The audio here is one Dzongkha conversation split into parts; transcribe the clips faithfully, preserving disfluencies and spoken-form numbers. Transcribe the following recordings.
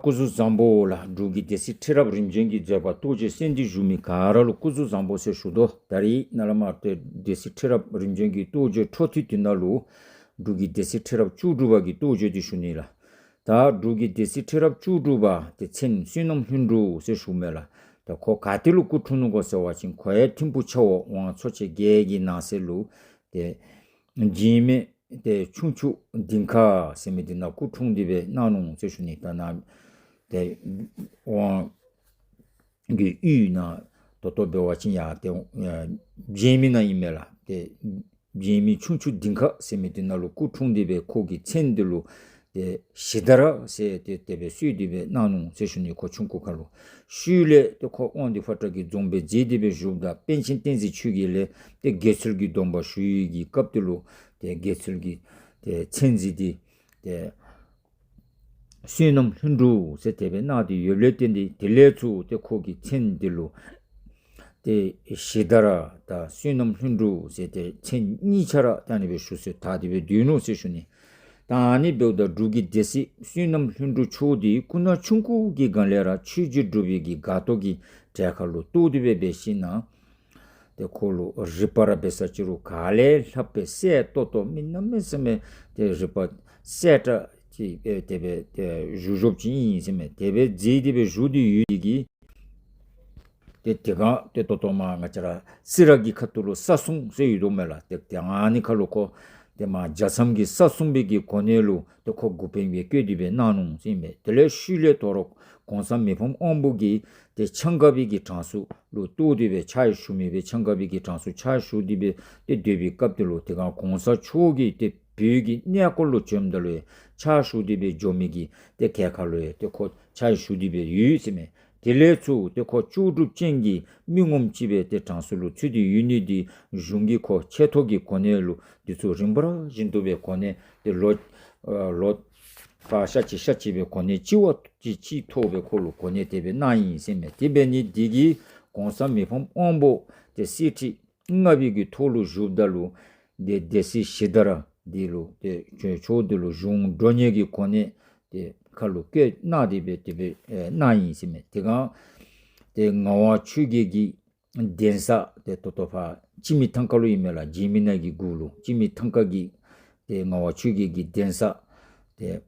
སྐུ་གཟུགས་བཟང་པོ་ལགས། འབྲུག་གི་སྡེ་སྲིད་ཁྲི་རབས་རིམ་བྱོན་གྱི་མཛད་པ་རྟོགས་བརྗོད་གསན་ཏེ་བཞུགས་མི་ག་ར་ལུ་སྐུ་གཟུགས་བཟང་པོ་ཟེར་ཞུ་དོ། ད་རིས་ནཱ་ལས་མར་ཏེ་སྡེ་སྲིད་ཁྲི་རབས་རིམ་བྱོན་གྱི་རྟོགས་བརྗོད་འཕྲོ་མཐུད་དེ་ནཱ་ལུ་འབྲུག་གི་སྡེ་སྲིད་ཁྲི་རབས་བཅུ་དྲུག་པ་གི་རྟོགས་བརྗོད་འདི་ཞུ་ནི་ལགས། ད་འབྲུག་གི་སྡེ་སྲིད་ཁྲི་རབས་བཅུ་དྲུག་པ་ཏེ་མཚན་བསོད་ནམས་ལྷུན་གྲུབ་ཟེར་ཞུཝ་མས་ལགས། ད་ཁོ་ག་ཏེ་ལུ་སྐུ་འཁྲུངས་ནུག་གོ་ཟེར་བ་ཅིན་ཁོ་ཡང་ཐིམ་ཕུག་ཆ་འོག་ཝང་ཚོ་ཆེན་བརྒྱད་ཀྱི་ནང་གསེས་ལུ་ཏེ་འཇིགས་མེད་ཏེ་ཁྱུང་ཆུ་ལྡིང་ཁ་ཟེར་མི་འདི་ནང་སྐུ་འཁྲུངས་ཏེ་སྦེ་གནང་ནུག་ཟེར་ཞུ་ནི། ད་ནཱ་ཏེ་ཝང་གི་གཡུས་ནང་ད་ལྟོ་འབད་བ་ཅིན་ཡར་ཏེ་ཨེ་བྱེ་མི་ནང་ཨིན་མས་ལགས། ཏེ་བྱེ་མི་ཁྱུང་ཆུ་ལྡིང་ཁ་ཟེར་མི་འདི་ནང་ལུ་སྐུ་འཁྲུངས་ཏེ་སྦེ་ཁོ་གི་མཚན་འདི་ལུ་ཏེ་ཞི་དྷ་ར་ཟེར་ཏེ་དེ་སྦེ་གསོལ་ཏེ་སྦེ་གནང་ནུག་ཟེར་ཞུ་ནི། ཁོ་ཆུང་ཀུའི་ཁར་ལུ། ཤུལ་ལས་ཏེ་ཁོ་དབང་འདུས་ཕོ་བྲང་གི་རྫོང་དཔོན་མཛད་དེ་སྦེ་བཞུགསཔ་ད་པཎ་ཆེན་བསྟན་འཛིན་ཆོས་རྒྱལ་ལས་ཏེ་དགེ་ཚུལ་གྱི་སྡོམ་པ་ཞུ་བའི་གི་སྐབས་དེ་ལུ་ཏེ་དགེ་ཚུལ་གྱི་ཏེ་མཚན་གཞི་འདི་ཏེ་བསོད་ནམས་ལྷུན་གྲུབ་ཟེར་དེ་སྦེ་གནང་སྟེ་ཡོདཔ་ལས་བརྟེན་ཏེ་དེ་ལས་ཚུར་ཏེ་ཁོ་གི་མཚན་འདི་ལུ་ཏེ་ཞི་དྷ་ར་དང་བསོད་ནམས་ལྷུན་གྲུབ་ཟེར་ཏེ་མཚན་གཉིས་ཆ་ར་ད་ཨ་ནི་སྦེ་ཞུ་སྲོལ་དར་ཏེ་སྦེ་སྡོད་ནུག་ཟེར་ཞུ་ནི། ད་ཨ་ནི་འབདཝ་ད་འབྲུག་གི་སྡེ་སྲིད་བསོད་ནམས་ལྷུན་གྲུབ་མཆོག་འདི་སྐུ་ན་ཆུང་ཀུ་གི་སྒང་ལས་ར་ཆོས་རྗེ་འབྲུག་པའི་གི་སྒར་ལྟོ་གི་གྲལ་ཁར་ལུ་གཏོགས་ཏེ་སྦེ་འབད་ཞིན་ན་ཏེ་ཁོ་ལུ་རིག་པ་ར་འབད་ས་ཅིག་རུང་ག་ལས་ལྷག་པའི་གསལ་ཏོག་ཏོ་མི་གནམ་མེད་ས་མེད་ཏེ་རིག་པ་གསལ་དྲགས་ཅིག་ཨེ་དེ་སྦེ་ཏེ་བཞུགས་བཞུགསཔ་ཅིག་ཨིན་ཟེར་མས། དེ་སྦེ་མཛད་དེ་སྦེ་བཞུགས་ཏེ་ཡོད་དེ་གིས་ཏེ་དེ་སྒང་ཏེ་ད་ལྟོ་མར་ང་བཅས་ར་སེ་ར་གི་ཁ་ཐུག་ལུ་ས་སྲུང་ཟེར་ཡོད་དོ་མས་ལགས། ཏེ་ཏེ་ཨ་ནི་ཁར་ལུ་ཁོ་ཏེ་མར་རྒྱ་ཚམ་གྱི་ས་སྲུང་པའི་གི་གོ་གནས་ལུ་ཏེ་ཁོ་འགོ་དཔོན་སྦེ་བསྐོས་ཏེ་སྦེ་གནང་ནུག་ཟེར་ཨིན་པས། དེ་ལས་ཤུལ་ལས་དོ་རུང་གོང་ས་མི་ཕམ་དབང་པོ་གིས་ཏེ་ཆང་ཁ་པའི་གི་གྲངས་སུ་ལུ་གཏོགས་ཏེ་སྦེ་ཕྱག་ཞུ་མི་སྦེ་ཆང་ཁ་པའི་གི་གྲངས་སུ་ཕྱག་ཞུ་སྟེ་སྦེ་ཏེ་སྡོད་པའི་སྐབས་དེ་ལུ་དེ་སྒང་གོང་ས་མཆོག་གིས་ཏེ་བོད་ཀྱི་གནས་སྐོར་ལུ་བྱོནམ་ད་ལུ་ཡང་ཕྱག་ཞུ་སྟེ་སྦེ་འགྱོ་མི་གི་ཏེ་གྲལ་ཁར་ལུ་ཡང་ཏེ་ཁོ་ཕྱག་ཞུ་སྟེ་སྦེ་ཡོད་ཟེར་མས། དེ་ལས་ཚུར་ཏེ་ཁོ་ལྕོགས་གྲུབ་ཅན་གྱི་མི་ངོམ་ཅིག་སྦེ་ཏེ་གྲངས་སུ་ལུ་ཚུད་དེ་ཡོད་ནི་འདི་གཞུང་གིས་ཁོ་ཆེ་མཐོ་གི་གོ་གནས་ལུ་འདི་ཚུ་རིམ་པ་བཞིན་དུ་སྦེ་གོ་གནས་ཏེ་ལོ་ཨ་ལོ་ཕར་ཤ་ཅིག་ཤ་ཅིག་སྦེ་གོ་གནས་ལྕི་བ་ཅིག་ཅིག་ཐོག་སྦེ་ཁོ་ལུ་གོ་གནས་དེ་སྦེ་གནང་ཡི་ཟེར་མས། དེ་འབད་ནི་འདི་གིས་གོང་ས་མི་ཕམ་དབང་པོ་ཏེ་གསེར་ཁྲི་ལྔ་པའི་གི་ཐོག་ལུ་བཞུགསཔ་ད་ལུ་ཏེ་སྡེ་སྲིད་ཞི་དྷ་ར་འདི་ལུ་ཏེ་ཆོས་ཕྱོགས་འདི་ལུ་གཞུང་མགྲོན་གཉེར་གྱི་གོ་གནས་ཏེ་ཁར་ལུ་བསྐོས་གནང་སྟེ་སྦེ་དེ་སྦེ་ཨེ་གནང་ཡི་ཟེར་མས། དེ་སྒང་ཏེ་ངག་དབང་ཆོས་རྒྱལ་གྱི་གདན་ས་ཏེ་ད་ལྟོ་ཕར་སྤྱི་མི་ཐང་ཁ་ལུ་ཨིན་མས་ལགས། འཇིགས་མེད་ནགས་ཀྱི་གུ་ལུ་སྤྱི་མི་ཐང་ཁ་གི་ཏེ་ངག་དབང་ཆོས་རྒྱལ་གྱི་གདན་ས་ཏེ་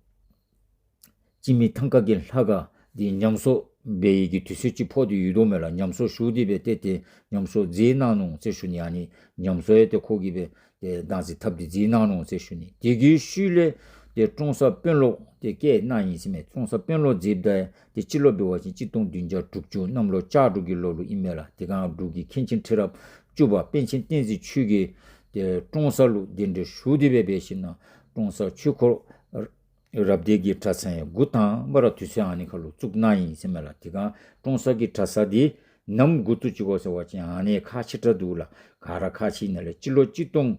སྤྱི་མི་ཐང་ཁ་གི་ལྷ་ཁང་འདི་ཉམས་གསོ་འབད་བའི་གི་དུས་ཚོད་ཅིག་ཕོག་སྟེ་ཡོད་དོ་མས་ལགས། ཉམས་གསོ་ཞུ་སྟེ་སྦེ་ཏེ་ཏེ་ཉམས་གསོ་མཛད་གནང་ནུག་ཟེར་ཞུ་ནི། ཨ་ནི་ཉམས་གསོ་ཡང་ཏེ་ཁོ་གིས་སྦེ་ཏེ་བདག་འཛིན་འཐབ་སྟེ་མཛད་གནང་ནུག་ཟེར་ཞུ་ནི། དེ་གི་ཤུལ་ལས་ཏེ་ཀྲོང་གསར་དཔོན་སློབ་ཏེ་བཀལ་གནང་ཡི་ཟེར་མས། ཀྲོང་གསར་དཔོན་སློབ་མཛདཔ་ད་ཏེ་སྤྱི་ལོ་འབད་བ་ཅིན་གཅིག་སྟོང་བདུན་བརྒྱ་དྲུག་ཅུ་གནམ་ལོ་ལྕགས་འབྲུག་གི་ལོ་ལུ་ཨིན་མས་ལགས། དེ་སྒང་འབྲུག་གི་མཁན་ཆེན་ཁྲི་རབས་བཅུ་པ་པཎ་ཆེན་བསྟན་འཛིན་ཆོས་རྒྱལ་ཏེ་ཀྲོང་གསར་ལུ་གདན་འདྲེན་ཞུ་སྟེ་སྦེ་འབད་ཞིན་ན་ཀྲོང་གསར་ཆོས་འཁོར་རབ་སྡེ་གི་གྲྭ་ཚང་ཡང་འགོ་དང་པ་ར་དུས་ཚོད་ཨ་ནི་ཁར་ལུ་བཙུགས་གནང་ཡི་ཟེར་མས་ལགས། དེ་སྒང་ཀྲོང་གསར་གྱི་གྲྭ་ས་འདི་ནམ་འགོ་བཙུགས་ཅི་གོ་ཟེར་བ་ཅིན་ཨ་ནི་ཁག་ཆེ་དྲགས་འདུག་ལགས། ག་ར་ཁག་ཆེ་ཨིན་ན་ལས་སྤྱི་ལོ་གཅིག་སྟོང་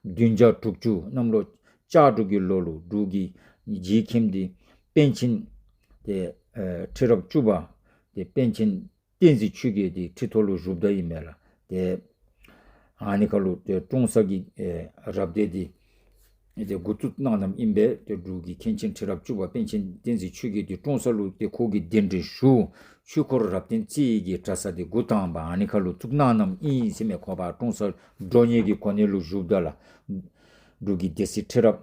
བདུན་བརྒྱ་དྲུག་ཅུ་གནམ་ལོ་ལྕགས་འབྲུག་གི་ལོ་ལུ་འབྲུག་གི་རྗེ་མཁན་འདི་པཎ་ཆེན་ཏེ་ཨེ་ཁྲི་རབས་བཅུ་པ་ཏེ་པཎ་ཆེན་བསྟན་འཛིན་ཆོས་རྒྱལ་འདི་ཁྲི་ཐོག་ལུ་བཞུགསཔ་ད་ཨིན་མས་ལགས། ཏེ་ཨ་ནི་ཁར་ལུ་ཏེ་ཀྲོང་གསར་གྱི་ཨེ་རབ་སྡེ་འདི་ཏེ་འགོ་བཙུགས་གནང་གནངམ་ཨིན་པས། ཏེ་འབྲུག་གི་མཁན་ཆེན་ཁྲི་རབས་བཅུ་པ་པཎ་ཆེན་བསྟན་འཛིན་ཆོས་རྒྱལ་འདི་ཀྲོང་གསར་ལུ་ཏེ་ཁོ་གིས་གདན་འདྲེན་ཞུ་ཆོས་འཁོར་རབ་བརྟན་རྩེ་གི་གྲྭ་ས་འདི་འགོ་དང་པ་ཨ་ནི་ཁར་ལུ་བཙུགས་གནང་གནངམ་ཨིན་ཟེར་མས། ཁོ་པ་ཀྲོང་གསར་མགྲོན་གཉེར་གྱི་གོ་གནས་ལུ་བཞུགསཔ་ད་ལགས། འབྲུག་གི་སྡེ་སྲིད་ཁྲི་རབས་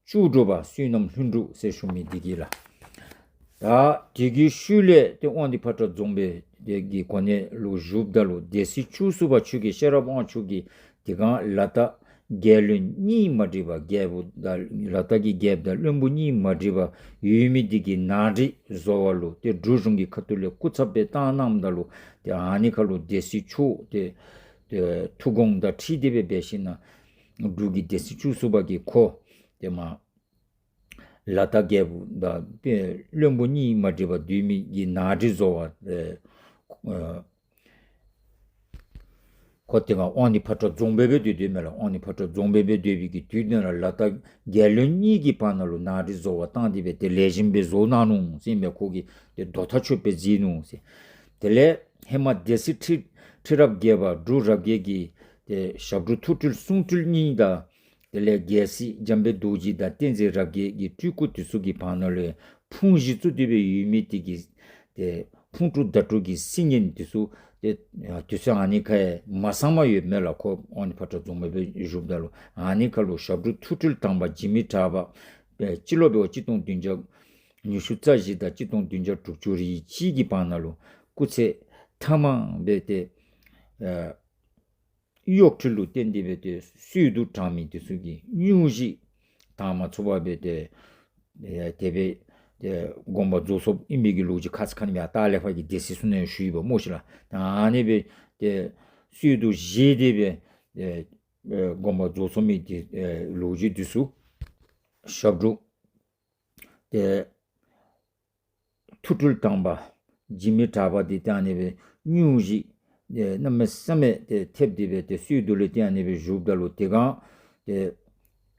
བཅུ་དྲུག་པ་བསོད་ནམས་ལྷུན་གྲུབ་ཟེར་ཞུ་མི་འདི་གིས་ལགས། ད་དེ་གི་ཤུལ་ལས་ཏེ་དབང་འདུས་ཕོ་བྲང་རྫོང་དཔོན་གྱི་གོ་གནས་ལུ་བཞུགསཔ་ད་ལུ་སྡེ་སྲིད་བཅུ་གསུམ་པ་ཆོས་རྒྱལ་ཤེས་རབ་དབང་ཕྱུག་གིས་དེ་སྒང་ལ་དྭགས་རྒྱལ་བློན་གཉིས་མ་འགྲིག་པ་རྒྱལ་པོ་དང་ལ་དྭགས་ཀྱི་རྒྱལཔོ་དང་བློན་པོ་གཉིས་མ་འགྲིག་པ་ཡོད་མི་འདི་གི་ནང་འགྲིགས་བཟོ་བ་ལུ་ཏེ་འབྲུག་གཞུང་གི་ཁ་ཐུག་ལས་སྐུ་ཚབ་སྦེ་བཏང་གནངམ་ད་ལུ་ཏེ་ཨ་ནི་ཁར་ལུ་སྡེ་སྲིད་མཆོག་ཏེ་ཏེ་ཐུགས་དགོངས་དང་འཁྲིལ་ཏེ་སྦེ་འབད་ཞིན་ན་འབྲུག་གི་སྡེ་སྲིད་བཅུ་གསུམ་པ་གིས་ཁོ་ཏེ་མར་ལ་དྭགས་རྒྱལ་པོ་དང་བློན་པོ་གཉིས་མ་འགྲིག་པ་སྡོད་མི་གི་ནང་འགྲིགས་བཟོ་བ་ཨེ་ཨེ་ཁོ་དེ་སྒང་དབང་འདུས་ཕོ་བྲང་རྫོང་དཔོན་སྦེ་སྡོད་སྡོདཔ་མས་ལགས། དབང་འདུས་ཕོ་བྲང་རྫོང་དཔོན་སྦེ་སྡོད་པའི་གི་དུས་འདི་ནང་ལ་ལ་དྭགས་རྒྱལ་བློན་གཉིས་ཀྱི་བར་ན་ལུ་ནང་འགྲིགས་བཟོ་བ་བཏང་སྟེ་སྦེ་ཏེ་ལེགས་ཤོམ་སྦེ་བཟོ་གནང་ནུག་ཟེར་མས། ཁོ་གིས་ཏེ་དོ་ཐག་ཆོད་པའི་མཛད་ནུག་ཟེར། དེ་ལས་ཧེ་མ་སྡེ་སྲིད་ཁྲི་ཁྲི་རབས་བརྒྱད་པ་འབྲུག་རབ་རྒྱས་ཀྱི་ཏེ་ཞབས་དྲུང་ཐུགས་སྤྲུལ་གསུང་སྤྲུལ་གཉིས་དང་དེ་ལས་རྒྱལ་སྲས་འཇམ་དཔལ་རྡོ་རྗེ་དང་བསྟན་འཛིན་རབ་རྒྱས་ཀྱི་སྤྲུལ་སྐུ་དེ་ཚུ་གི་བར་ན་ལུ་ ཕུང་བཞི་བཙུགས་ཏེ་སྦེ་ཡོད་མི་དེ་གི་ཏེ་ཕུང་དཀྲུག་བརྡ་དཀྲུག་གི་སིལ་སྙན་དེ་ཚུ་ཏེ་ཡ་དུས་ཚོད་ཨ་ནི་ཁར་མ་སངམ་ཡོདཔ་མས་ལགས། ཁོ་དབང་འདུས་ཕོ་བྲང་རྫོང་དཔོན་སྦེ་བཞུགསཔ་ད་ལུ་ཨ་ནི་ཁར་ལུ་ཞབས་དྲུང་ཐུགས་སྤྲུལ་དང་པ་འཇིགས་མེད་གྲགས་པ་སྤྱི་ལོ་འབདཝ་གཅིག་སྟོང་བདུན་བརྒྱ་ཉི་ཤུ་རྩ་བཞི་དང་གཅིག་སྟོང་བདུན་བརྒྱ་དྲུག་ཅུ་རེ་གཅིག་གི་བར་ན་ལུ་སྐུ་ཚེ་ཐ་མ་སྦེ་ཏེ་ཨ་གཡོག་འཕྲུལ་ལུ་བརྟེན་ཏེ་སྦེ་ཏེ་གསོལ་འདེབས་དྲང་མི་དེ་ཚུ་གི་སྙུང་གཞི་དང་མ་ཚུགས་པར་སྦེ་ཏེ་ཨེ་དེ་སྦེ་ཏེ་དགོངས་པ་རྫོགས་སོཔ་ཨིན་པའི་གི་ལོ་རྒྱུས་ཁ་ཙ་ཁ་ཉིནམ་ཡར་ཏཱ་ལས་ཕར་གྱི་སྡེ་སྲིད་ཚུ་ནང་ཞུ་ཡི་པ་སྨོ་ཤིག་ལགས། ད་ཨ་ནི་སྦེ་ཏེ་གསོལ་འདེབས་བཞེས་ཏེ་སྦེ་ཨེ་ཨེ་དགོངས་པ་རྫོགས་སོ་མི་དེ་ཨེ་ལོ་རྒྱུས་དེ་ཚུ་ཞབས་དྲུང་ཏེ་ཐུགས་སྤྲུལ་དང་པ་འཇིགས་མེད་གྲགས་པ་འདི་ཏེ་ཨ་ནི་སྦེ་སྙུང་གཞི་ཨེ་གནམ་མེད་ས་མེད་ཏེ་ཐེབས་ཏེ་སྦེ་ཏེ་གསོལ་འདེབས་ལས་ཏེ་ཨ་ནི་སྦེ་བཞུགསཔ་ད་ལུ་དེ་སྒང་ཏེ་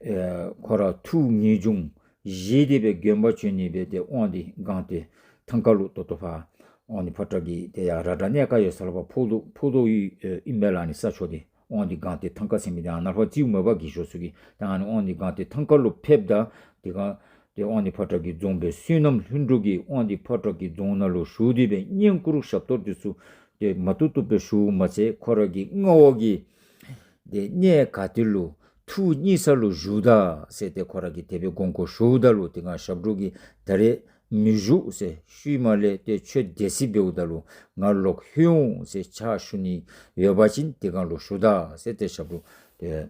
ཨེ་ཁོ་ར་ཐུགས་ངེས་འབྱུང་བཞེས་ཏེ་སྦེ་དགོན་པ་བྱོན་ནི་སྦེ་ཏེ་དབང་འདུས་སྒང་སྟེང་ཐང་ཁ་ལུ་ད་ལྟོ་ཕར་དབང་འདུས་ཕོ་བྲང་གི་ཏེ་ཡར་ར་ད་གནས་ཁང་ཡོད་ས་ལུ་ཕར་ཕོ་ལོ་ཕོ་ལོ་ཡི་ཨེ་ཨིན་མས་ལགས། ཨ་ནི་ས་ཕྱོགས་འདི་དབང་འདུས་སྒང་སྟེང་ཐང་ཁ་ཟེར་མི་འདི་ཨ་ནཱ་ཕར་རྩིསཝ་མས་པ་གི་ཞོར་སུ་གི། ད་ཨ་ནི་དབང་འདུས་སྒང་སྟེང་ཐང་ཁ་ལུ་ཕེབསཔ་ད་དེ་སྒང་ཏེ་དབང་འདུས་ཕོ་བྲང་གི་རྫོང་དཔོན་བསོད་ནམས་ལྷུན་གྲུབ་ཀྱིས་དབང་འདུས་ཕོ་བྲང་གི་རྫོང་ནང་ལུ་ཞུགས་ཏེ་སྦེ་བསྙེན་བཀུར་ཞབས་ཏོག་དེ་ཚུ་ཏེ་མ་བཏུབ་བཏུབ་སྦེ་ཞུཝ་མ་ཚད་ཁོ་ར་གི་མངའ་འོག་གི་ཏེ་གནས་ག་ཏེ་ལུ་ཐུགས་མཉེས་ས་ལུ་བཞུགས་ད་ཟེར་ཏེ་ཁོ་ར་གིས་དེ་སྦེ་དགོངས་སྐོར་ཞུཝ་ད་ལུ་དེ་སྒང་ཞབས་དྲུང་གིས་ད་རེས་མི་བཞུགས་ཟེར་ཤུལ་མ་ལས་ཏེ་ཁྱོད་སྡེ་སྲིད་འབདཝ་ད་ལུ་ང་ལོག་ལྷོད་འོང་ཟེར་ཕྱག་ཞུ་ནི་ཡོད་པ་ཅིན་དེ་སྒང་ལུ་ཞུ་ད་ཟེར་ཏེ་ཞབས་དྲུང་ཏེ་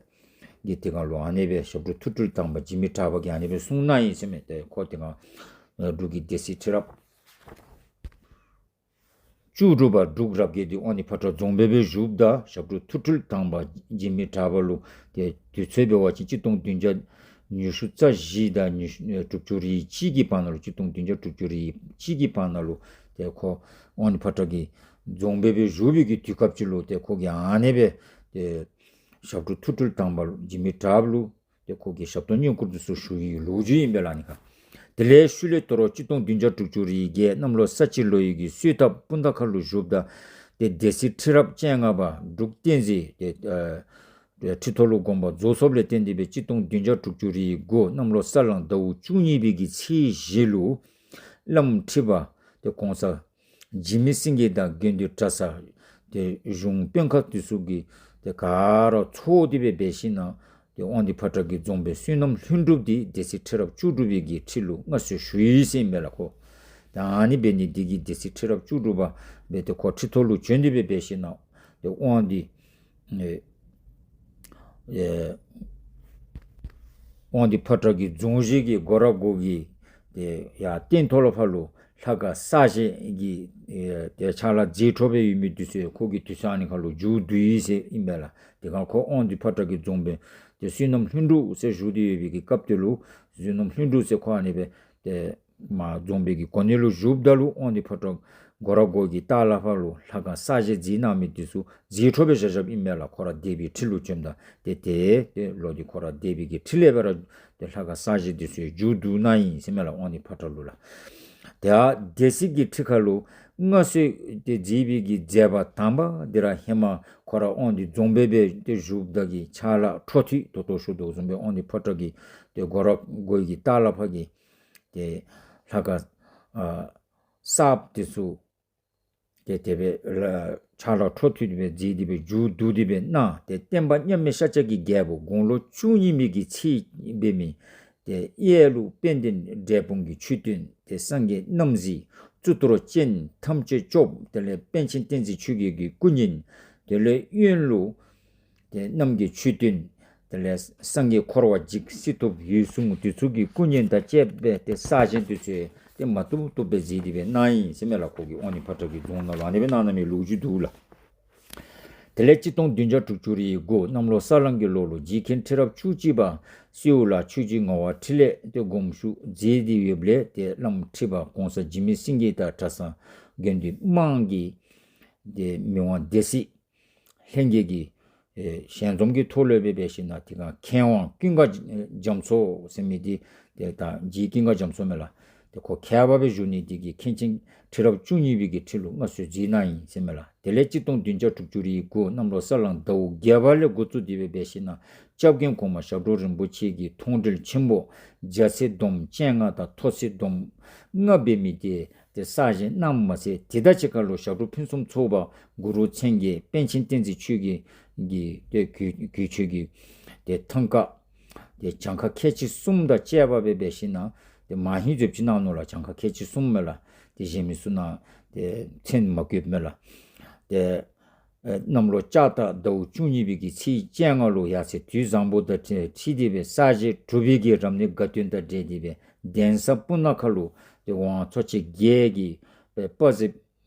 གིས་དེ་སྒང་ལུ་ཨ་ནི་སྦེ་ཞབས་དྲུང་ཐུགས་སྤྲུལ་དང་པ་འཇིགས་མེད་གྲགས་པ་གིས་ཨ་ནི་སྦེ་གསུངས་གནང་ཡི་ཟེར་མས། ཏེ་ཁོ་དེ་སྒང་འབྲུག་གི་སྡེ་སྲིད་ཁྲི་རབས་བཅུ་དྲུག་པ་འབྲུག་རབ་རྒྱས་འདི་དབང་འདུས་ཕོ་བྲང་རྫོང་དཔོན་སྦེ་བཞུགསཔ་ད་ཞབས་དྲུང་ཐུགས་སྤྲུལ་དང་པ་འཇིགས་མེད་གྲགས་པ་ལུ་ཏེ་དུས་ཚོད་འབད་བ་ཅིན་གཅིག་སྟོང་བདུན་བརྒྱ་ཉི་ཤུ་རྩ་བཞི་དང་ཉི་ཤུ་ཨེ་དྲུག་ཅུ་རེ་གཅིག་གི་བར་ན་ལུ་གཅིག་སྟོང་བདུན་བརྒྱ་དྲུག་ཅུ་རེ་གཅིག་གི་བར་ན་ལུ་ཏེ་ཁོ་དབང་འདུས་ཕོ་བྲང་གི་རྫོང་དཔོན་སྦེ་བཞུགས་པའི་གི་དུས་སྐབས་ཅིག་ལུ་ཏེ་ཁོ་གིས་ཨ་ནི་སྦེ་ཏེ་ཞབས་དྲུང་ཐུགས་སྤྲུལ་དང་པ་འཇིགས་མེད་གྲགས་པ་ལུ་ཏེ་ཁོ་གིས་ཞབས་ཏོག་བསྙེན་བཀུར་དེ་ཚུ་ཞུ་བའི་ལོ་རྒྱུས་ཨིན་པས་ལགས། ཨ་ནི་ཁར་དེ་ལས་ཤུལ་ལས་དོ་རུང་གཅིག་སྟོང་བདུན་བརྒྱ་དྲུག་ཅུ་རེ་བརྒྱད་གནམ་ལོ་ས་བྱི་ལོ་ཡི་གི་གསོལ་ཐབ་སྤུངས་ཐང་ཁ་ལུ་བཞུགསཔ་ད་ཏེ་སྡེ་སྲིད་ཁྲི་རབས་བཅོ་ལྔ་པ་འབྲུག་བསྟན་འཛིན་ཏེ་ཨ་ཁྲི་ཐོག་ལུ་དགོངས་པ་རྫོགས་སོཔ་ལས་བརྟེན་ཏེ་སྦེ་གཅིག་སྟོང་བདུན་བརྒྱ་དྲུག་ཅུ་རེ་དགུ་གནམ་ལོ་ས་གླང་ཟླཝ་བཅུ་གཉིས་པའི་གི་ཚེས་བཞི་ལུ་བླམ་ཁྲི་པ་ཏེ་གོང་ས་འཇིགས་མེད་སེང་གེ་དང་དགེ་འདུན་གྲྭ་ཚང་ཏེ་གཞུང་དཔོན་ཁག་དེ་ཚུ་གིས་ཏེ་ག་ར་ཚོགས་ཏེ་སྦེ་འབད་ཞིན་ན་ཏེ་དབང་འདུས་ཕོ་བྲང་གི་རྫོང་དཔོན་བསོད་ནམས་ལྷུན་གྲུབ་འདི་སྡེ་སྲིད་ཁྲི་རབས་བཅུ་དྲུག་པའི་གི་ཁྲི་ལུ་མངའ་གསོལ་ཞུ་ཡི་ཟེར་ཨིན་པས་ལགས་ཁོ། ད་ཨ་ནི་འབད་ནི་འདི་གིས་སྡེ་སྲིད་ཁྲི་རབས་བཅུ་དྲུག་པ་སྦེ་ཏེ་ཁོ་ཁྲི་ཐོག་ལུ་བྱོན་ཏེ་སྦེ་འབད་ཞིན་ན་ཏེ་དབང་འདུས་ཨེ་ཨེ་དབང་འདུས་ཕོ་བྲང་གི་རྫོང་གཞིས་ཀྱི་སྒོ་ར་སྒོ་གི་ཏེ་ཡར་སྟེང་ཐོག་ལུ་ཕར་ལུ་ལྷ་ཁང་གསར་བཞེངས་ཀྱི་ཨེ་ཏེ་ཕྱག་ལཱ་མཛད་འཕྲོ་སྦེ་ཡོད་མི་དེ་ཚུ་ཁོ་གིས་དུས་ཚོད་ཨ་ནི་ཁར་ལུ་མཇུག་བསྡུ་ཡི་ཟེར་ཨིན་པས་ལགས། དེ་སྒང་ཁོ་དབང་འདུས་ཕོ་བྲང་གི་རྫོང་དཔོན་ཏེ་བསོད་ནམས་ལྷུན་གྲུབ་ཟེར་ཞུ་སྟེ་ཡོད་པའི་གི་སྐབས་དེ་ལུ་བསོད་ནམས་ལྷུན་གྲུབ་ཟེར་ཁོ་ཨ་ནི་སྦེ་ཏེ་མར་རྫོང་དཔོན་གྱི་གོ་གནས་ལུ་བཞུགསཔ་ད་ལུ་དབང་འདུས་ཕོ་བྲང་སྒོ་ར་སྒོ་གི་ལྟག་ལས་ཕར་ལུ་ལྷ་ཁང་གསར་བཞེངས་མཛད་གནང་མི་དེ་ཚུ་མཛད་འཕྲོ་སྦེ་བཞག་བཞགཔ་ཨིན་མས་ལགས། ཁོ་ར་སྡེ་པའི་ཁྲི་ལུ་བྱོནམ་ད་ཏེ་ཏེ་ཏེ་ལོག་སྟེ་ཁོ་ར་སྡེ་པའི་གི་ཁྲི་ལས་སྦེ་ར་ཏེ་ལྷ་ཁང་གསར་བཞེངས་དེ་ཚུ་མཇུག་བསྡུ་གནང་ཡི་ཟེར་ཨིན་མས་ལགས། དབང་འདུས་ཕོ་བྲང་ལུ་ལགས། ཏེ་ཨ་སྡེ་སྲིད་ཀྱི་ཁྲི་ཁར་ལུ་མངའ་གསོལ་ཏེ་མཛད་པའི་གི་མཛད་པ་དང་པ་འདི་ར་ཧེ་མ་ཁོ་ར་དབང་འདུས་རྫོང་དཔོན་སྦེ་ཏེ་བཞུགསཔ་ད་གི་ཕྱག་ལཱ་འཕྲོ་མཐུད་ད་ལྟོ་ཞུ་དོ་བཟུམ་སྦེ་དབང་འདུས་ཕོ་བྲང་གི་ཏེ་སྒོ་ར་སྒོ་གི་ལྟག་ལས་ཕར་གྱི་ཏེ་ལྷ་ཁང་ཨ་གསརཔ་དེ་ཚུ་ཏེ་དེ་སྦེ་ལ་ཕྱག་ལཱ་འཕྲོ་མཐུད་དེ་སྦེ་མཛད་དེ་སྦེ་མཇུག་བསྡུ་སྟེ་སྦེ་གནང་། ཏེ་བསྟན་པ་མཉམ་མེད་ཤཱཀྱ་གི་རྒྱལ་པོ་དགུང་ལོ་བཅུ་གཉིས་པའི་གི་ཚེ་འབད་མི་ཏེ་གཡས་ལུ་དཔལ་ལྡན་འབྲས་སྤུངས་ཀྱི་མཆོད་རྟེན་ཏེ་སངས་རྒྱས་རྣམ་གཟིགས་གཙུག་ཏོར་ཅན་ཐམས་ཅད་སྐྱོབ། དེ་ལས་པཎ་ཆེན་བསྟན་འཛིན་ཆོས་རྒྱལ་གྱི་སྐུ་བརྙན། དེ་ལས་གཡོན་ལུ་ཏེ་རྣམ་རྒྱལ་མཆོད་རྟེན། དེ་ལས་སངས་རྒྱས་འཁོར་བ་འཇིག་སྲིད་ཐོབ་འོད་སྲུང་དེ་ཚུ་གི་སྐུ་བརྙན་དང་བཅས་པའི་ཏེ་གསར་བཞེངས་དེ་ཚུ་ཏེ་མ་བཏུབ་བཏུབ་སྦེ་མཛད་དེ་སྦེ་གནང་ཡི་ཟེར་ཨིན་མས་ལགས། ཁོ་གིས་དབང་འདུས་ཕོ་བྲང་གི་རྫོང་ནང་ལུ་ཨ་ནི་སྦེ་གནང་གནང་མི་ལོ་རྒྱུས་འདུག་ལགས། དེ་ལས་གཅིག་སྟོང་བདུན་བརྒྱ་དྲུག་ཅུ་རེ་དགུ་གནམ་ལོ་ས་གླང་གི་ལོ་ལུ་རྗེ་མཁན་ཁྲི་རབས་བཅུ་གཅིག་པ་སེའུ་ལ་ཆོས་རྗེ་ངག་དབང་འཕྲིན་ལས་ཏེ་དགོངས་ཞུ་མཛད་དེ་ཡོདཔ་ལས་ཏེ་བླམ་ཁྲི་པ་གོང་ས་འཇིགས་མེད་སེང་གེ་དང་གྲྭ་ཚང་དགེ་འདུན་དམངས་ཀྱི་ཏེ་མི་དབང་སྡེ་སྲིད་ལྷན་རྒྱས་ཀྱི་ཨེ་ཞལ་འཛོམས་ཀྱི་ཐོག་ལུ་སྦེ་འབད་ཞིན་ན་དེ་སྒང་མཁས་དབང་ཀུན་དགའ་རྒྱ་མཚོ་ཟེར་མི་འདི་ཏེ་ད་རྗེ་ཀུན་དགའ་རྒྱ་མཚོ་མས་ལགས། ཏེ་ཁོ་མཁས་པ་སྦེ་བཞུགས་ནི་དེ་གིས་མཁན་ཆེན་ཁྲི་རབས་བཅུ་གཉིས་པའི་གི་ཁྲི་ལུ་མངའ་གསོལ་མཛད་གནང་ཡི་ཟེར་མས་ལགས། དེ་ལས་གཅིག་སྟོང་བདུན་བརྒྱ་དྲུག་ཅུ་རེ་དགུ་གནམ་ལོ་ས་གླང་ཟླཝ་བརྒྱད་པ་ལས་འགོ་བཙུགས་ཏེ་སྦེ་འབད་ཞིན་ན་སྐྱབས་མགོན་གོང་མ་ཞབས་དྲུང་རིན་པོ་ཆེ་གི་མཐོང་གྲོལ་ཆེན་པོ་རྒྱལ་སྲས་སྡོམ་བཅོ་ལྔ་དང་ཐོག་ཚད་སྡོམ་ལྔ་འབད་མི་དེ་ཏེ་གསར་བཞེངས་གནངམ་མ་ཚད་དེ་དང་གཅིག་ཁར་ལུ་ཞབས་དྲུང་ཕུན་སུམ་ཚོགས་པ་གུ་རུ་མཚན་བརྒྱད་པཎ་ཆེན་བསྟན་འཛིན་ཆོས་རྒྱལ་གྱི་ཏེ་གུས་གུས་ཆོས་ཀྱི་ཏེ་ཐང་ཀ་ཏེ་གྱངས་ཁ་ཁལ་གཅིག་གསུམ་དང་བཅས་པ་སྦེ་འབད་ཞིན་ན་ཏེ་མ་ཧིང་ཟེར་ཅིག་གནང་ནུག་ལགས། གྱངས་ཁ་ཁལ་གཅིག་གསུམ་མས་ལགས། ཏེ་གཞན་མི་ཚུ་ནང་ཏེ་མཚན་མ་བཀོདཔ་མས་ལགས། ཏེ་ཨེ་གནམ་ལོ་ལྕགས་སྟག་ཟླཝ་བཅུ་གཉིས་པའི་གི་ཚེས་བཅོ་ལྔ་ལུ་ཡར་ཚེས་དུས་བཟང་པོ་དང་འཁྲིལ་ཏེ་སྦེ་གསར་བཞེངས་གྲུབ་པའི་གི་རབ་གནས་དགའ་སྟོན་དང་འབྲེལ་ཏེ་སྦེ་གདན་ས་སྤུ་ན་ཁ་ལུ་ཏེ་ཝང་ཚོ་ཆེན་བརྒྱད་ཀྱི་ཨེ་དཔའ་མཛངས་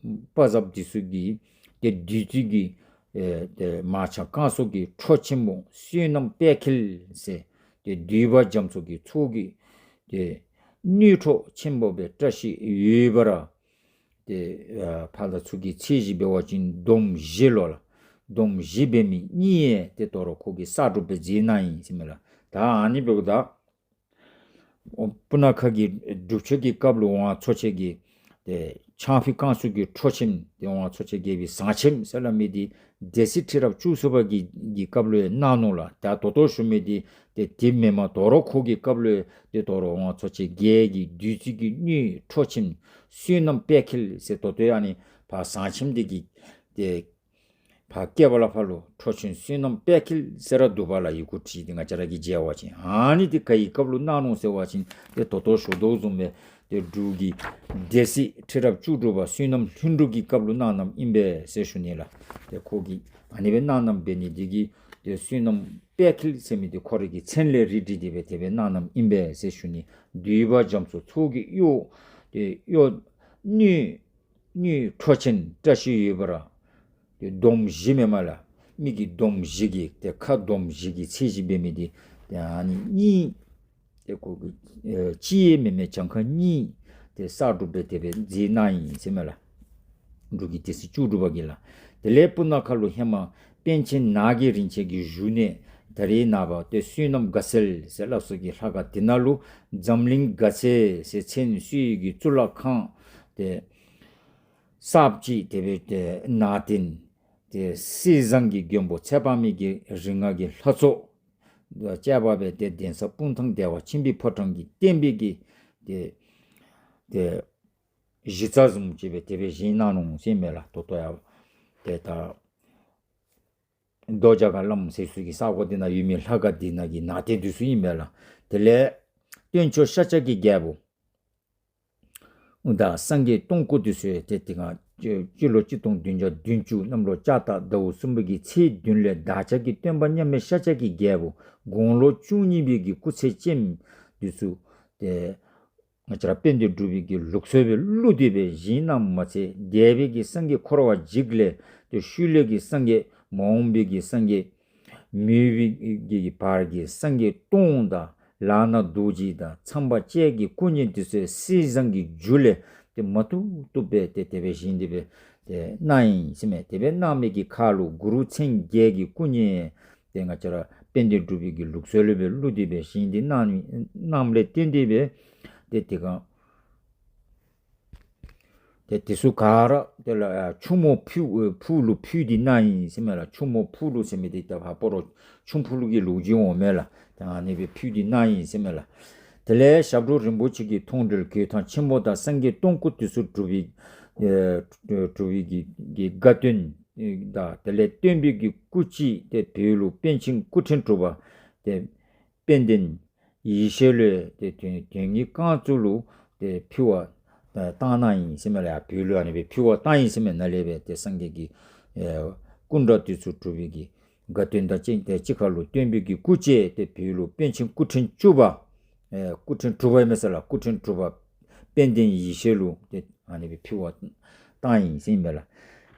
དཔའ་མཛངས་འདི་ཚུ་གི་ཏེ་བདུད་རྩི་གི་ཨེ་ཏེ་མར་ཆང་བཀང་སོགས་ཀྱི་འཕྲོ་ཆེན་པོ་བསོད་ནམས་དཔལ་ཁྱད་ཟེར་ཏེ་འདུས་པ་རྒྱ་མཚོ་གི་ཚོགས་ཀྱི་ཏེ་སྣོད་འཕྲོ་ཆེན་པོ་སྦེ་བཀྲ་ཤིས་འོད་འབར་ཏེ་ཨ་ཕར་ལས་ཚུར་གྱི་ཚེས་གཞི་འབད་བ་ཅིན་སྡོམ་བཞི་ལོ་ལགས། སྡོམ་བཞི་འབད་མི་གཉིས་ཡང་ཏེ་དོ་རུང་ཁོ་གིས་གསར་སྒྲུབ་སྦེ་མཛད་གནང་ཡི་ཟེར་མས་ལགས། ད་ཨ་ནི་འབདཝ་ད་སྤུ་ན་ཁ་གི་སྒྲུབ་མཆོད་ཀྱི་སྐབས་ལུ་ཝང་ཚོ་ཆེན་གྱི་ཏེ་ཆང་ཕུད་བཀང་སོགས་ཀྱི་འཕྲོ་ཆེན་ཏེ་ཝང་ཚོ་ཆེན་བརྒྱད་པའི་ཟངས་ཆེན་ཟེར་སླབ་མི་འདི་སྡེ་སྲིད་ཁྲི་རབས་བཅུ་གསུམ་པ་གི་གི་སྐབས་ལུ་ཡང་གནང་ནུག་ལགས། ད་ད་ལྟོ་ཞུ་མི་འདི་ཏེ་དེ་མེན་མས། དོ་རུང་ཁོ་གི་སྐབས་ལུ་ཡང་ཏེ་དོ་རུང་ཝང་ཚོ་ཆེན་བརྒྱད་ཀྱི་བདུད་རྩི་གི་སྣོད་འཕྲོ་ཆེན་བསོད་ནམས་དཔལ་ཁྱད་ཟེར་ད་ལྟོ་ཨ་ནི་ཕར་ཟངས་ཆེན་འདི་གི་ཏེ་ཕར་སྐེད་པ་ལས་ཕར་ལུ་འཕྲོ་ཆེན་བསོད་ནམས་དཔལ་ཁྱད་ཟེར་ར་འདུག་པ་ལགས། ཡི་གུ་བྲིས་ཏེ་ང་བཅས་ར་གིས་མཇལ་བ་ཅིན། ཨ་ནི་འདི་ག་གི་སྐབས་ལུ་གནང་ནུག་ཟེར་བ་ཅིན་ཏེ་ད་ལྟོ་ཞུ་དོ་བཟུམ་སྦེ་ཏེ་འབྲུག་གི་སྡེ་སྲིད་ཁྲི་རབས་བཅུ་དྲུག་པ་བསོད་ནམས་ལྷུན་གྲུབ་ཀྱི་སྐབས་ལུ་གནངམ་ཨིན་པས་ཟེར་ཞུ་ནི་ལགས། ཏེ་ཁོ་གིས་ཨ་ནི་སྦེ་གནངམ་འབད་ནི་འདི་གིས་ཏེ་བསོད་ནམས་དཔལ་ཁྱད་ཟེར་མི་འདི་ཁོ་རའི་གི་མཚན་ལས་རིགས་བསྒྲེས་ཏེ་སྦེ་དེ་སྦེ་གནངམ་ཨིན་པས་ཟེར་ཞུ་ནི། འདུས་པ་རྒྱ་མཚོ་ཚོགས་ཀྱི་གཡོ་ཏེ་གཡོ་སྣོད་སྣོད་འཕྲོ་ཆེན་བཀྲ་ཤིས་འོད་འབར་ཏེ་སྡོམ་བཞི་མེན་མས་ལགས། མི་གི་སྡོམ་བཞི་གི་ཏེ་ཁ་སྡོམ་བཞི་གི་ཚེས་གཞི་འབད་མི་འདི་ཏེ་ཨ་ནི་གཉིས་ཏེ་ཁོ་གིས་ཨེ་གཅིག་ཡང་མེན་མས། གྱངས་ཁ་གཉིས་ཏེ་གསར་སྒྲུབ་སྦེ་དེ་སྦེ་མཛད་གནང་ཡི་ཟེར་མས་ལགས། འབྲུག་གི་སྡེ་སྲིད་བཅུ་དྲུག་པ་གིས་ལགས། དེ་ལས་སྤུ་ན་ཁ་ལུ་ཧེ་མ་པཎ་ཆེན་ནགས་ཀྱི་རིན་ཆེན་གྱི་བཞུགས་གནས་ད་རེས་ནངས་པ་ཏེ་བསོད་ནམས་དགའ་ཚལ་ཟེར་སླབ་ས་གི་ལྷ་ཁང་འདི་ནང་ལུ་འཛམ་གླིང་དགའ་ཚལ་ཟེར་མཚན་གསོལ་ཡི་གི་གཙུག་ལག་ཁང་ཏེ་གསརཔ་ཅིག་དེ་སྦེ་ཏེ་ནང་རྟེན་ཏེ་སྲིད་བཟང་གི་མགོན་པོ་ཚེ་དཔག་མེད་ཀྱི་རིག་སྔགས་ཀྱི་ལྷ་ཚོགས་དང་བཅས་པ་སྦེ་ཏེ་གདན་ས་སྤུངས་ཐང་བདེ་བ་ཆེན་པོའི་ཕོ་བྲང་གི་བརྟེན་པའི་གི་ཏེ་ཏེ་གཞི་རྩ་བཟུམ་ཅིག་སྦེ་དེ་སྦེ་བཞེངས་གནང་ནུག་ཟེར་མས་ལགས། ད་ལྟོ་ཡང་ཏེ་ད་རྡོ་རྒྱ་གར་བླམ་ཟེར་ཚུ་གི་ས་གོ་འདི་ནང་ཡོད་མི་ལྷ་ཁང་འདི་ནང་གི་ནང་རྟེན་འདི་ཚུ་ཨིན་མས་ལགས། དེ་ལས་སྟེང་ཕྱོགས་ཤཱཀྱ་གི་རྒྱལ་པོ་དང་སངས་རྒྱས་སྟོང་སྐུ་འདི་ཚུ་ཏེ་དེ་སྒང་སྤྱི་ལོ་གཅིག་སྟོང་བདུན་བརྒྱ་བདུན་ཅུ་གནམ་ལོ་ལྕགས་སྟག་ཟླཝ་གསུམ་པའི་གི་ཚེས་བདུན་ལས་བདག་ཅག་གི་སྟོན་པ་མཉམ་མེད་ཤཱཀྱ་གི་རྒྱལ་པོ་དགུང་ལོ་བཅུ་གཉིས་པའི་གི་སྐུ་ཚེ་ཅན་འདི་ཚུ་ཏེ་ང་བཅས་ར་དཔལ་ལྡན་འབྲུག་པའི་གི་ལུགས་སྲོལ་སྦེ་བླུགས་ཏེ་སྦེ་བཞེངས་གནངམ་མ་ཚད་འདས་པའི་གི་སངས་རྒྱས་འཁོར་བ་འཇིག་ལས་ཏེ་ཤུལ་ལས་ཀྱི་སངས་རྒྱས་མ་འོངས་པའི་གི་སངས་རྒྱས་མི་འོས་པའི་གི་བར་གྱི་སངས་རྒྱས་སྟོང་དང་ལག་ན་རྡོ་རྗེ་དང་ཚངས་པ་བཅས་ཀྱི་སྐུ་བརྙན་འདི་ཚུ་སྲིད་བཟང་གི་རྒྱུ་ལས་ཏེ་མ་བཏུབ་བཏུབ་སྦེ་ཏེ་དེ་སྦེ་བཞེངས་ཏེ་སྦེ་ཏེ་གནང་ཡི་ཟེར་མས། དེ་སྦེ་གནང་མི་གི་ཁར་ལུ་གུ་རུ་མཚན་བརྒྱད་ཀྱི་སྐུ་བརྙན་ཏེ་ང་བཅས་ར་དཔལ་ལྡན་འབྲུག་པའི་གི་ལུགས་སྲོལ་ལུ་སྦེ་བླུགས་ཏེ་སྦེ་བཞེངས་ཏེ་གནང་གནངམ་ལས་བརྟེན་ཏེ་སྦེ་ཏེ་དེ་སྒང་ཏེ་དེ་ཚུ་ག་ར་དེ་ལས་ཨ་ཆུ་མོ་ཕུ་ཕུག་ལུ་ཕུལ་ཏེ་གནང་ཡི་ཟེར་མས་ལགས། ཆུ་མོ་ཕུག་ལུ་ཟེར་མི་འདི་ད་ཕར་སྤ་རོ་ཆུ་ཕུག་ལུ་གི་ལོ་རྒྱུས་འོང་མས་ལགས། ད་ཨ་ནི་སྦེ་ཕུལ་ཏེ་གནང་ཡི་ཟེར་མས་ལགས། དེ་ལས་ཞབས་དྲུང་རིན་པོ་ཆེ་གི་མཐོང་གྲོལ་གོས་ཐང་ཆེན་པོ་དང་སངས་རྒྱས་སྟོང་སྐུ་དེ་ཚུ་གྲུབ་པའི་ཨེ་གྲུབ་པའི་གི་གི་དགའ་སྟོན་དང་དེ་ལས་སྟོན་པའི་གི་སྐུ་ཅིག་ཏེ་བོད་ལུ་པཎ་ཆེན་སྐུ་ཕྲེང་དྲུག་པ་ཏེ་དཔལ་ལྡན་ཡེ་ཤེས་ལུ་ཏེ་དོན་དོན་གྱི་བསྐང་གཙོ་ལུ་ཏེ་ཕུལ་བ་བཏང་གནང་ཡི་ཟེར་མས་ལགས། བོད་ལུ་ཨ་ནི་སྦེ་ཕུལ་བ་བཏང་ཡི་ཟེར་མས། ནཱ་ལས་སྦེ་ཏེ་སངས་རྒྱས་ཀྱི་ཨེ་སྐུ་འདྲ་དེ་ཚུ་གྲུབ་པའི་གི་དགའ་སྟོན་དང་གཅིག་ཏེ་གཅིག་ཁར་ལུ་སྟོན་པའི་གི་སྐུ་ཅིག་ཏེ་བོད་ལུ་པཎ་ཆེན་སྐུ་ཕྲེང་བཅུ་པ་ཨེ་སྐུ་ཕྲེང་དྲུག་པ་ཨིན་མས་ཟེར་ལགས། སྐུ་ཕྲེང་དྲུག་པ་དཔལ་ལྡན་ཡེ་ཤེས་ལུ་ཏེ་ཨ་ནི་སྦེ་ཕུལ་བ་བཏང་ཡི་ཟེར་ཨིན་མས་ལགས།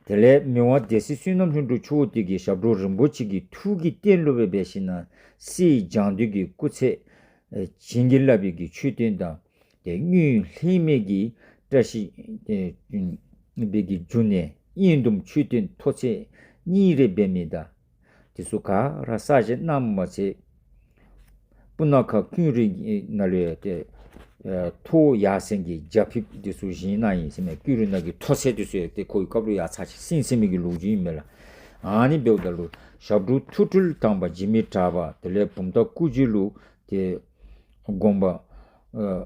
དེ་ལས་མི་དབང་སྡེ་སྲིད་བསོད་ནམས་ལྷུན་གྲུབ་མཆོག་དེ་གིས་ཞབས་དྲུང་རིན་པོ་ཆེ་གི་ཐུགས་ཀྱི་རྟེན་ལུ་སྦེ་འབད་ཞིན་ན་སྲིད་བྱང་སྡེ་གི་སྐུ་ཚེ་ཨེ་བྱིན་གྱིས་བརླབས་པའི་གི་མཆོད་རྟེན་དང་ཏེ་དངུལ་ལྷད་མེད་ཀྱི་བཀྲ་ཤིས་ཏེ་སྦེ་གི་འབྱུང་གནས་དབྱེན་ཟླུམ་མཆོད་རྟེན་མཐོ་ཚད་གཉིས་རེ་འབད་མི་དང་དེ་ཚུ་ག་ར་གསར་བཞེངས་གནངམ་མ་ཚད་སྤུ་ན་ཁ་ཀུན་རིག་ནང་ལུ་ཡང་ཏེ་ ཨེ་ཐོ་ཡར་སེང་གི་རྒྱ་ཕིབས་འདི་ཚུ་བཞེངས་གནང་ཡི་ཟེར་མས། ཀུ་རུ་ནང་གི་ཐོ་སེ་འདི་ཚུ་ཡང་ཏེ་ཁོ་གི་སྐབས་ལུ་ཡར་ཚར་ཅིག་སེང་ཟེར་མི་གི་ལོ་རྒྱུས་ཨིན་མས་ལགས། ཨ་ནི་འབདཝ་ད་ལུ་ཞབས་དྲུང་ཐུགས་སྤྲུལ་དང་པ་འཇིགས་མེད་གྲགས་པ་དེ་ལས་བུམ་ཐང་སྐུ་རྗེས་ལུ་ཏེ་དགོངས་པ་ཨེ་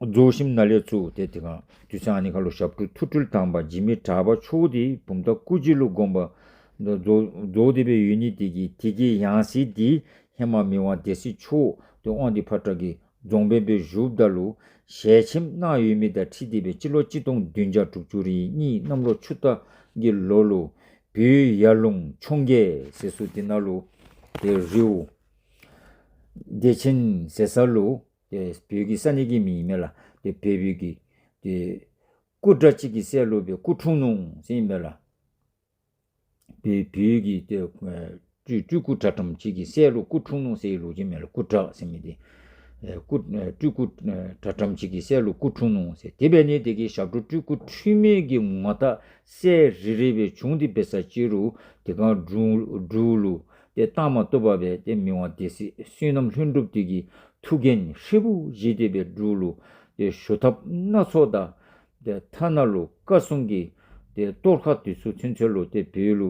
རྫོགས་ཞིནམ་ན་ལས་ཚུར་ཏེ་དེ་སྒང་དུས་ཚོད་ཨ་ནི་ཁར་ལུ་ཞབས་དྲུང་ཐུགས་སྤྲུལ་དང་པ་འཇིགས་མེད་གྲགས་པ་མཆོག་འདི་བུམ་ཐང་སྐུ་རྗེས་ལུ་དགོངས་པ་རྫོགས་རྫོགས་ཏེ་སྦེ་ཡོད་ནི་དེ་གིས་དེ་གི་ཡང་སྲིད་འདི་ཧེ་མ་མི་དབང་སྡེ་སྲིད་མཆོག་ཏེ་དབང་འདུས་ཕོ་བྲང་གི་རྫོང་དཔོན་སྦེ་བཞུགསཔ་ད་ལུ་ཞལ་ཆེམས་གནང་ཡོད་མི་དང་འཁྲིལ་ཏེ་སྦེ་སྤྱི་ལོ་གཅིག་སྟོང་བདུན་བརྒྱ་དྲུག་ཅུ་རེ་གཉིས་གནམ་ལོ་ཆུ་རྟ་གི་ལོ་ལུ་བོད་ཡར་ཀླུང་འཕྱོངས་རྒྱས་ཟེར་སུ་དེ་ནང་ལུ་ཏེ་རི་བོ་བདེ་ཆེན་ཟེར་ས་ལུ་ཏེ་བོད་ཀྱི་ས་གནས་ཀྱི་མིང་ཨིན་མས་ལགས། ཏེ་བོད་བོད་ཀྱི་ཏེ་སྐུ་དྲག་ཅིག་གི་སྲས་ལུ་སྦེ་སྐུ་འཁྲུངས་ནུག་ཟེར་ཨིན་མས་ལགས། བོད་བོད་ཀྱི་ཏེ་ཨེ་སྤྲུལ་སྤྲུལ་སྐུ་དྲག་དྲགམ་ཅིག་གི་སྲས་ལུ་སྐུ་འཁྲུངས་ནུག་ཟེར་བའི་ལོ་རྒྱུས་མས་ལགས། སྐུ་དྲག་ཟེར་མི་འདི་ཨེ་སྐུ་ཨེ་སྤྲུལ་སྐུ་ཨེ་དྲག་དྲགམ་ཅིག་གི་སྲས་ལུ་སྐུ་འཁྲུངས་ནུག་ཟེར། དེ་འབད་ནི་དེ་གིས་ཞབས་དྲུང་སྤྲུལ་སྐུ་འཁྲུངས་མི་གི་ངོ་རྟགས་གསལ་རི་རི་སྦེ་བྱུང་སྟེ་འབད་ས་ཅིག་རུང་དེ་སྒང་འབྲུག་འབྲུག་ལུ་ཏེ་བཏང་མ་བཏུབ་པར་སྦེ་ཏེ་མི་དབང་སྡེ་སྲིད་བསོད་ནམས་ལྷུན་གྲུབ་དེ་གིས་ཐུགས་འགན་ཧྲིལ་པོ་བཞེས་ཏེ་སྦེ་འབྲུག་ལུ་ཏེ་ཞུ་ཐབས་སྣ་ཚོགས་དང་ཏེ་ཐ་ན་ལུ་བཀའ་སྲུང་གི་ཏེ་གཏོར་ཁ་དེ་ཚུ་ཚུན་ཚོད་ལུ་ཏེ་བོད་ལུ་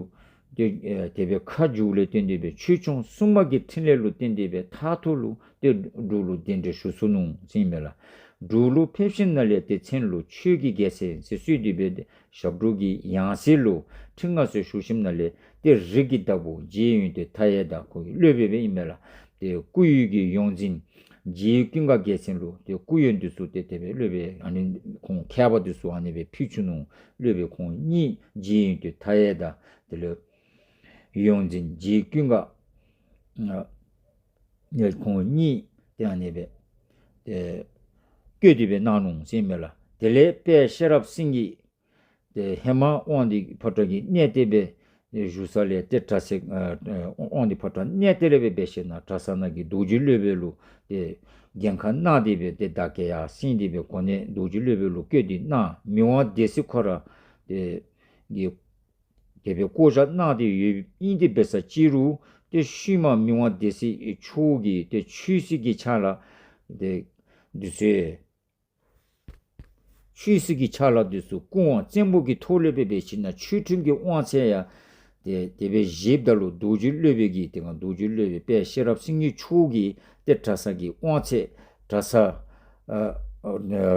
ཏེ་ཨེ་དེ་སྦེ་ཁ་བསྒྱུར་ལས་བརྟེན་ཏེ་སྦེ་ཆོས་སྐྱོང་སྲུང་མ་གི་ཕྲིན་ལས་ལུ་བརྟེན་ཏེ་སྦེ་མཐར་ཐུག་ལུ་ཏེ་འབྲུག་ལུ་གདན་འདྲེན་ཞུ་ཚུགས་ནུག་ཟེར་ཨིན་མས་ལགས། འབྲུག་ལུ་ཕེབས་ཞིནམ་ན་ལས་ཏེ་མཚན་ལུ་ཆོས་ཀྱི་རྒྱལ་མཚན་ཟེར་གསོལ་ཏེ་སྦེ་ཏེ་ཞབས་དྲུང་གི་ཡང་སྲིད་ལུ་ཁྲི་མངའ་གསོལ་ཞུ་ཞིནམ་ན་ལས་ཏེ་རིགས་ཀྱི་བདག་པོ་རྗེ་ཡོན་ཏན་མཐའ་ཡས་དང་ཁོ་གི་སློབ་དཔོན་སྦེ་ཨིན་མས་ལགས། ཏེ་སྐུ་ཡོན་གྱི་ཡོངས་འཛིན་རྗེ་ཀུན་དགའ་རྒྱལ་མཚན་ལུ་ཏེ་སྐུ་ཡོན་འདི་ཚུ་ཏེ་དེ་སྦེ་སློབ་དཔོན་ཨ་ནི་ཁོང་མཁས་པ་འདི་ཚུ་ཨ་ནི་སྦེ་ཕུལ་བཅུག་ནུག། སློབ་དཔོན་ཁོང་གཉིས་རྗེ་ཡོན་ཏན་མཐའ་ཡས་དང་དེ་ལས་ཡོངས་འཛིན་རྗེ་ཀུན་དགའ་ཨ་ཁོང་གཉིས་ཏེ་ཨ་ནི་སྦེ་ཏེ་བསྐོས་ཏེ་སྦེ་གནང་ནུག་ཟེར་ཨིན་མས་ལགས། དེ་ལས་དཔལ་ཤེས་རབ་སེང་གེ་ཏེ་ཧེ་མ་དབང་འདུས་ཕོ་བྲང་གི་གནས་བརྟན་སྦེ་བཞུགས་ས་ལས་ཏེ་གྲྭ་ཚང་ཨ་ཨ་དབང་འདུས་ཕོ་བྲང་གནས་བརྟན་ལས་སྦེ་འབད་ཞིནམ་ན་གྲྭ་ཚང་ནང་གི་རྡོ་རྗེ་སློབ་དཔོན་ལུ་ཏེ་འགན་ཁག་གནང་སྟེ་སྦེ་ཏེ་བདག་བསྐྱེད་ཡར་སེང་སྟེ་སྦེ་གོ་གནས་རྡོ་རྗེ་སློབ་དཔོན་ལུ་བསྐོས་ཏེ་གནང་། མི་དབང་སྡེ་སྲིད་ཁོ་ར་ཏེ་གི་དེ་སྦེ་བསྐོ་བཞག་གནང་སྟེ་ཡོདཔ་ཨིན་ཏེ་འབད་ས་ཅིག་རུང་ཏེ་ཤུལ་མ་མི་དབང་སྡེ་སྲིད་མཆོག་གིས་ཏེ་ཆོས་སྲིད་ཀྱི་ཕྱག་ལཱ་ཏེ་འདི་ཚུ་ཆོས་སྲིད་ཀྱི་ཕྱག་ལཱ་འདི་ཚུ་སྐུ་དབང་བཙན་པོ་གི་ཐོག་ལས་སྦེ་འབད་ཞིནམ་ན་ཆོས་ཁྲིམས་ཀྱི་དབང་ཚད་ཡང་ཏེ་དེ་སྦེ་བཞེསཔ་ད་ལུ་རྡོ་རྗེ་སློབ་དཔོན་གྱིས་ཏེ་ང་རྡོ་རྗེ་སློབ་དཔོན་དཔལ་ཤེས་རབ་སེང་གེ་མཆོག་གིས་ཏེ་གྲྭ་ཚང་གི་དབང་ཚད་གྲྭ་ཚང་ཨ་ཨ་